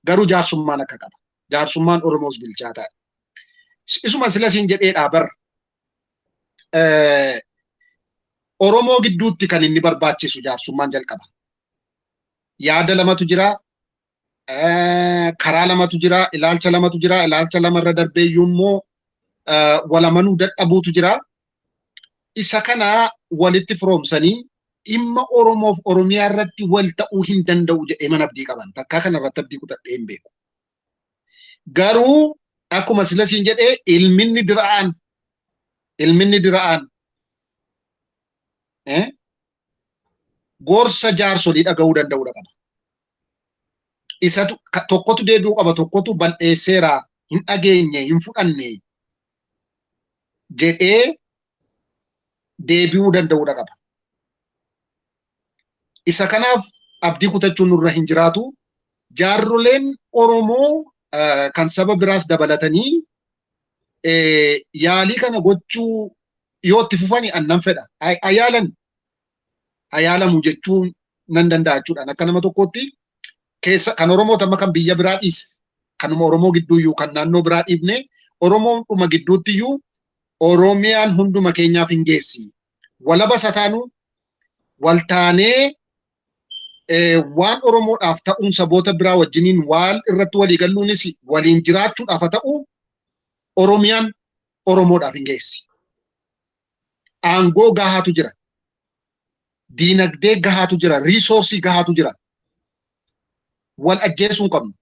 Garuu jaarsummaan akka qaba. Jaarsummaan Oromoos bilchaataadha. Isuma sila siin jedheedhaa bar. Oromoo gidduutti kan inni barbaachisu jaarsummaan jalqaba. Yaada lamatu jira. Karaa lamatu jira. Ilaalcha lamatu jira. Ilaalcha lamarra darbee iyyuu immoo walamanuu dadhabuutu jira. Isa kana walitti firoomsanii dhimma Oromoof Oromiyaa irratti wal ta'uu hin danda'u jedhee mana abdii qaban. Takkaa kana irratti abdii kutadhee hin beeku. Garuu akkuma sila siin jedhee, ilminni dira'aan gorsa jaarsolii dhaga'uu danda'uu qaba. Isatu tokkotu deebi'uu qaba, tokkotu bal'eesseera, hin dhageenye, hin fudhanne jedhee deebi'uu danda'uu qaba. Isa kanaaf abdii kutachuun nurra hin jiraatu. Jaarroleen Oromoo kan saba biraas dabalatanii yaalii kana gochuu yoo itti fufani annan fedha. Ayaalan ayaalamu jechuun nan danda'a jechuudhaan akka nama tokkootti keessa kan Oromoo tamma kan biyya biraa dhiis, kanuma Oromoo gidduuyyuu, kan naannoo biraa dhiifne, Oromoo dhuma gidduutti iyyuu Oromiyaan hunduma keenyaaf hin geessi. Walaba sataanu waltaanee waan Oromoodhaaf ta'uun saboota biraa wajjiniin waan irratti walii galluunis waliin jiraachuudhaaf haa ta'u, Oromiyaan Oromoodhaaf hin geessi. Aangoo gahaatu jira. Diinagdee gahaatu jira. Resource gahaatu jira. Wal ajjeesuu hin qabnu.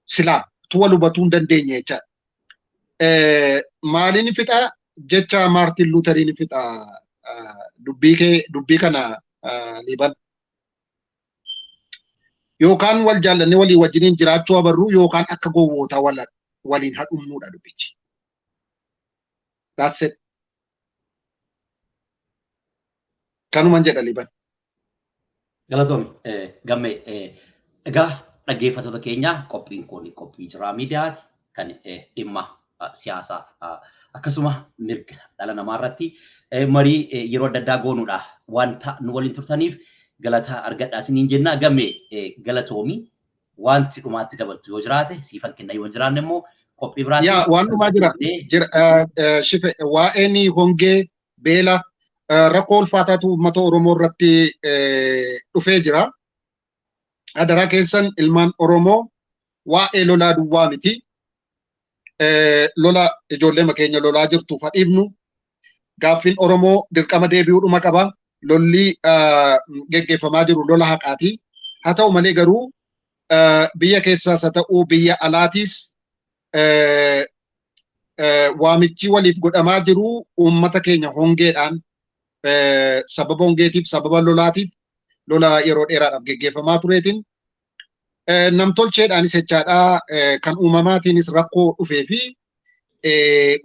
Silaa tu wal hubatuu hin dandeenye jechaadha. Maaliin fixaa jecha Maartin Luuteriin fixaa dubbii kee dubbii kana Liiban. Yookaan wal jaallannee walii wajjiniin jiraachuu abarru yookaan akka gowwootaa waliin hadhumnuudha dubbichi. That's it. Kanuman jedha Liiban. Galatoomi Gammee. Egaa dhaggeeffattoota keenya, qophiin kun qophii Jiraa Miidiyaati kan dhimma siyaasaa akkasuma mirga dhala namaa irratti marii yeroo adda addaa goonuudha. Wanta nu waliin turtaniif galata argadhaa isiniin jenna. Gammee, galatoomi. Wanti dhumaatti dabaltu yoo jiraate siifan kenna, yoo jiraanne immoo qophii biraatti. Yaa, waan dhumaa jira. Jira shife waa'een hongee, beela, rakkoo ulfaataatu uummata Oromoo irratti dhufee jira. Adaraa keessan ilmaan Oromoo, waa'ee lolaa duwwaa miti. Lola ijoollee keenya lolaa jirtuuf hadhiifnu. Gaaffiin Oromoo dirqama deebi'uudhuma qaba. Lolli geggeeffamaa jiru lola haqaati. Haa ta'u malee garuu biyya keessaas haa ta'u biyya alaatiis waamichi waliif godhamaa jiru uummata keenya hongeedhaan, sababa hongeetiif, sababa lolaatiif, lola yeroo dheeraadhaaf geggeeffamaa tureetiin, namtolcheedhaanis jechaadha, kan uumamaatiinis rakkoo dhufee fi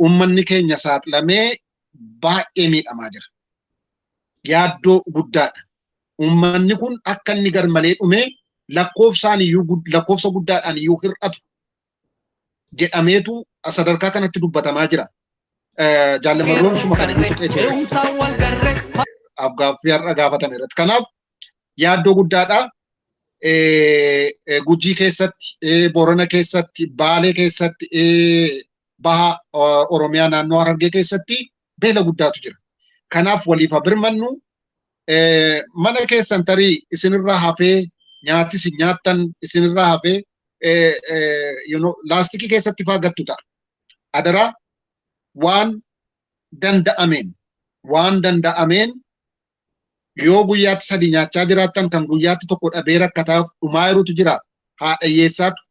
uummanni keenya saaxilamee baay'ee miidhamaa jira. Yaaddoo guddaadha. Uummanni kun akka inni garmalee dhumee lakkoofsaan iyyuu lakkoofsa guddaadhaan iyyuu hir'atu jedhameetu sadarkaa kanatti dubbatamaa jira. Jaallamarroon suma kan inni tuqee ture. Afgaaffii har'a gaafatame irratti. Kanaaf yaaddoo guddaadha. Gujii keessatti, Boorana keessatti, Baalee keessatti, Baha Oromiyaa naannoo Harargee keessatti beela guddaatu jira. Kanaaf waliif haa birmannu. Mana keessan tarii isinirraa hafee nyaati isin nyaattan isinirraa hafee laastikii keessatti faa gattu ta'a. Adaraa waan danda'ameen yoo guyyaatti sadi nyaachaa jiraattan, kan guyyaatti tokko dhabee rakkataaf dhumaa jirutu jira. Haadha hiyyeessaatu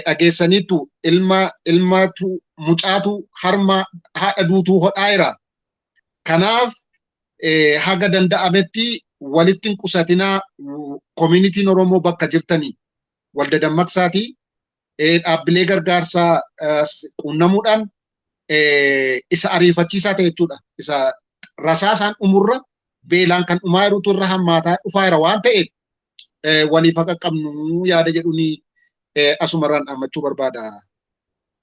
dhageessaniitu ilma ilmaatu mucaatu harma haadha duutuu hodhaa jira. Kanaaf haga danda'ametti walitti hin qusatinaa. Koominitiin Oromoo bakka jirtanii wal dadammaqsaatii dhaabbilee gargaarsaa quunnamuudhaan isa ariifachiisaa ta'e jechuudha. Isa rasaasaan dhumurra beelaan kan dhumaa jirutu irra hammaataa dhufaa jira waan ta'eef waliif haqa qabnu yaada jedhuuni asumarraan dhaammachuu barbaada.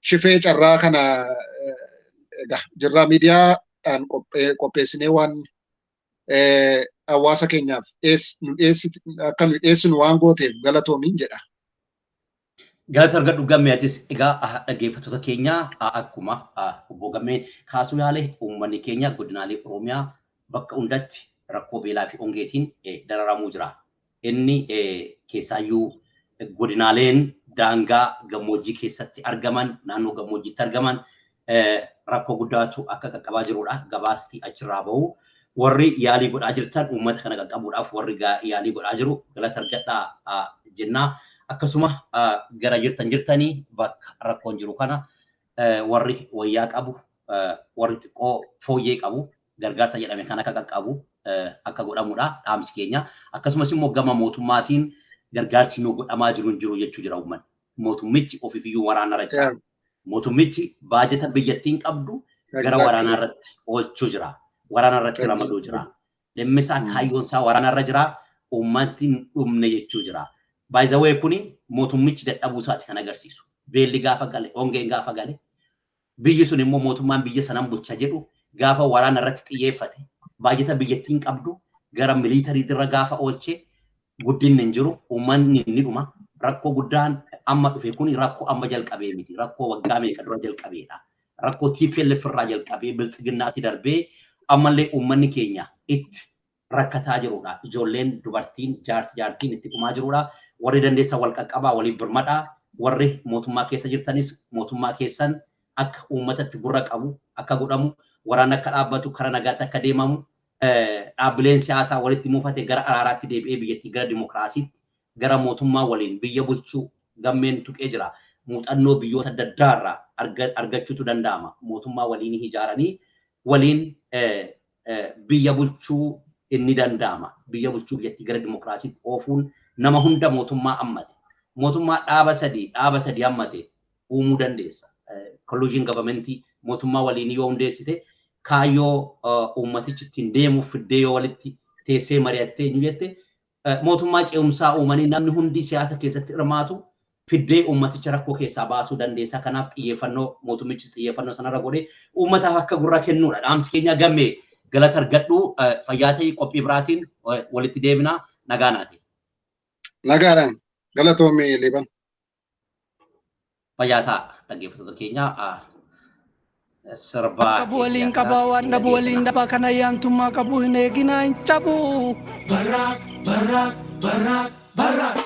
Shifee, carraa kana Jirraa Miidiyaadhaan qopheessinee waan hawaasa keenyaaf akka nu dhiyeessinu waan gooteef galatoomiin jedha. Galata argadhu Gammee atis. Egaa dhaggeeffattoota keenya, akkuma obbo Gammee kaasuu yaale, uummanni keenya godinaalee Oromiyaa bakka hundatti rakkoo beelaa fi hongeetiin dararamuu jira. Inni keessaayyuu godinaaleen daangaa gammoojjii keessatti argaman, naannoo gammoojjiitti argaman rakkoo guddaatu akka qaqqabaa jirudha. Gabaasti achirraa bahu. Warri yaalii godhaa jirtan, uummata kana qaqqabuudhaaf warri yaalii godhaa jiru galata argadhaa jennaa. Akkasuma gara jirtan jirtanii bakka rakkoon jiru kana warri wayyaa qabu, warri xiqqoo fooyyee qabu gargaarsa jedhame kan akka qaqqabu akka godhamudha dhaamsi keenya. Akkasumas immoo gama mootummaatiin gargaarsi nu godhamaa jiru hin jiru jechuu jira uummanni. Mootummichi ofiifiyyuu waraanarra jira. Mootummichi baajata biyyattiin qabdu gara waraanaa irratti oolchuu jira. Waraana irratti ramaduu jira. Dhimmi isaa, kaayyoon isaa waraanarra jira. Uummanni hin dhumne jechuu jira. Baay'izawee kuni mootummichi dadhabuu isaati kan agarsiisu. Beelli gaafa gale, hongeen gaafa gale, biyyi sun immoo mootummaan biyya sanan bulcha jedhu gaafa waraana irratti xiyyeeffate, baajata biyyattiin qabdu gara military irra gaafa oolche, guddinni hin jiru, uummanni ni dhuma. Rakkoo guddaan amma dhufe kun rakkoo amma jalqabee miti. Rakkoo waggaa meeqa dura jalqabeedha. Rakkoo TPLF irraa jalqabee Biltsiginnaatti darbee ammallee uummanni keenya itti rakkataa jirudha. Ijoolleen, dubartiin, jaarsi, jaartiin itti dhumaa jirudha. Warri dandeessan wal qaqqabaa, waliif birmadhaa. Warri mootummaa keessa jirtanis mootummaa keessan akka uummatatti gurra qabu akka godhamu, waraana akka dhaabbatu, karaa nagaatti akka deemamu Dhaabbileen siyaasaa walitti mufate gara araaraatti deebi'ee biyyattii gara dimokiraasiitti, gara mootummaa waliin biyya bulchuu gammeen tuqee jira. Muuxannoo biyyoota adda addaa irraa argachuutu danda'ama. Mootummaa waliin ijaaranii waliin biyya bulchuu inni danda'ama. Biyya bulchuu, biyyattii gara dimokiraasiitti oofuun nama hunda mootummaa hammate. Mootummaa dhaaba sadii hammate uumuu dandeessa. Coalition governmentii, mootummaa waliin yoo hundeessite, kaayyoo uummatichi ittiin deemuuf fiddee yoo walitti teessee mari'attee eenyu jette, mootummaa ce'umsaa uumanii namni hundi siyaasa keessatti hirmaatu fiddee uummaticha rakkoo keessaa baasuu dandeessa. Kanaaf xiyyeeffannoo mootummichis xiyyeeffannoo sanarra godhee uummataaf akka gurra kennuudha. Dhaamsi keenya gammee galata argadhu, fayyaa ta'ii, qophii biraatiin walitti deebina, nagaa naati. Nagaadhaan, galatoomii Liban. Fayyaa ta'a, dhaggeeffattoota keenya, sirbaa. Qabu waliin qabaa, waan dhabu waliin dhabaa, kan ayyaantummaa qabu hin eeginaa hin cabu. Barraaq, barraaq, barraaq, barraaq.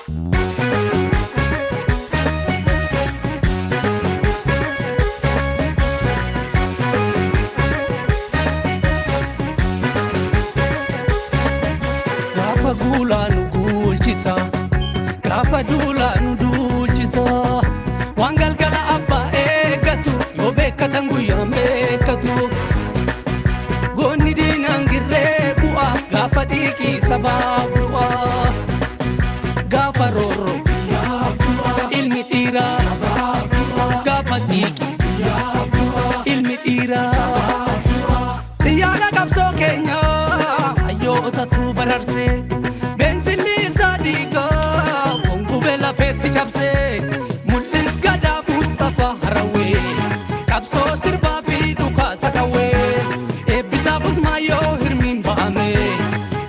Gaafa guulaa nu guulchisa, gaafa duulaa nu duulchisa. Waan galgala abbaa eeggatu yoo beekkatan guyyaan beekkatu. Goonni diinaan girree bu'a, gaafa xiiqii sabaaf du'a. Gaafa roorroo ilmi dhiiraa, gaafa xiiqii ilmi dhiiraa. Xiyyaara qabsoo keenyaa hayyootatu bararsee, beensilli isaa dhiigaa foon gubee lafeetti cabsee, mul'is gadaa Mustafaa Harawwee, qabsoo sirbaa fi dhukaasa qawwee, eebbisaaf Usmaayyoo hirmiin ba'ame,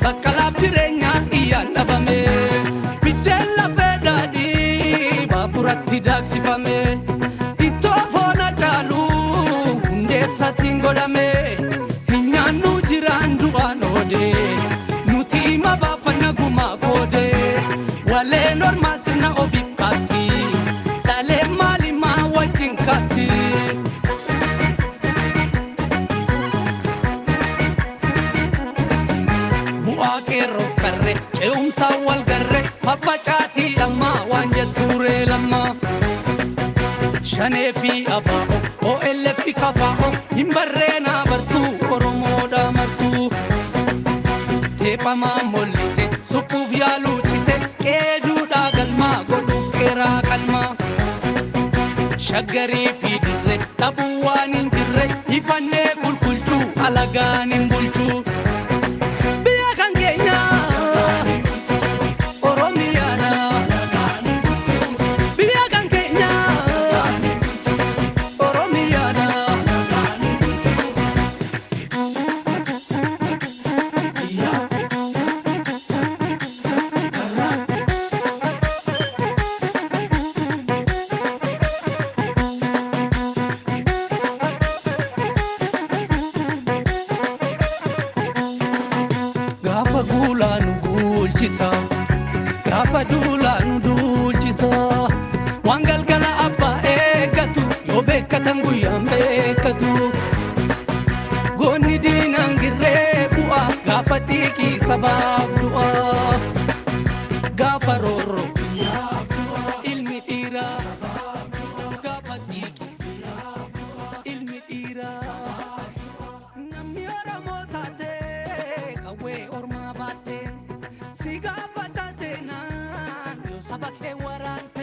baqqalaaf jireenyaa iyyaan dhabame, biddeen lafee daadhii baaburatti daaksifame, ittoo foona caaluu hundeessaatiin godhame, hin nyaannu jiraan du'aan oode, nuti hima baafanna gumaa koode, waleen ormaa sirna ofiif kaatti, dhalee maalimaa wajjin kaatti. Bu'aa qeerroof qarre ce'umsaan wal garre, faffacaatii dhammaa waan jettuuree lammaa. Shanee fi abaa'o, OLF fi kafaa'o, hin barreenaa bartuu Oromoodha martuu. Teephamaa mollite suphuuf yaaluu cite, qeeduudhaa galmaa godhuuf qeeraa qalmaa. Shaggarii fi dirre dhabuu waan hin jirre, ifannee qulqulchuu alagaan hin bulchuu. Biyya kan keenya Oromiyaadha. Biyya kan keenya Oromiyaadha. Gaafa guulaa nu guulchisa, gaafa duulaa nu duulchisa. Waan galgala abbaa eeggatu yoo beekkatan guyyaan beekkatu. Goonni diinaan girree bu'a, gaafa xiiqii sabaaf du'a. Gaafa roorroo ilmi dhiiraa, gaafa xiiqii ilmi dhiiraa. Namni Oromoo taate qawwee ormaa baatte, si gaafata seenaan yoo saba kee waraante.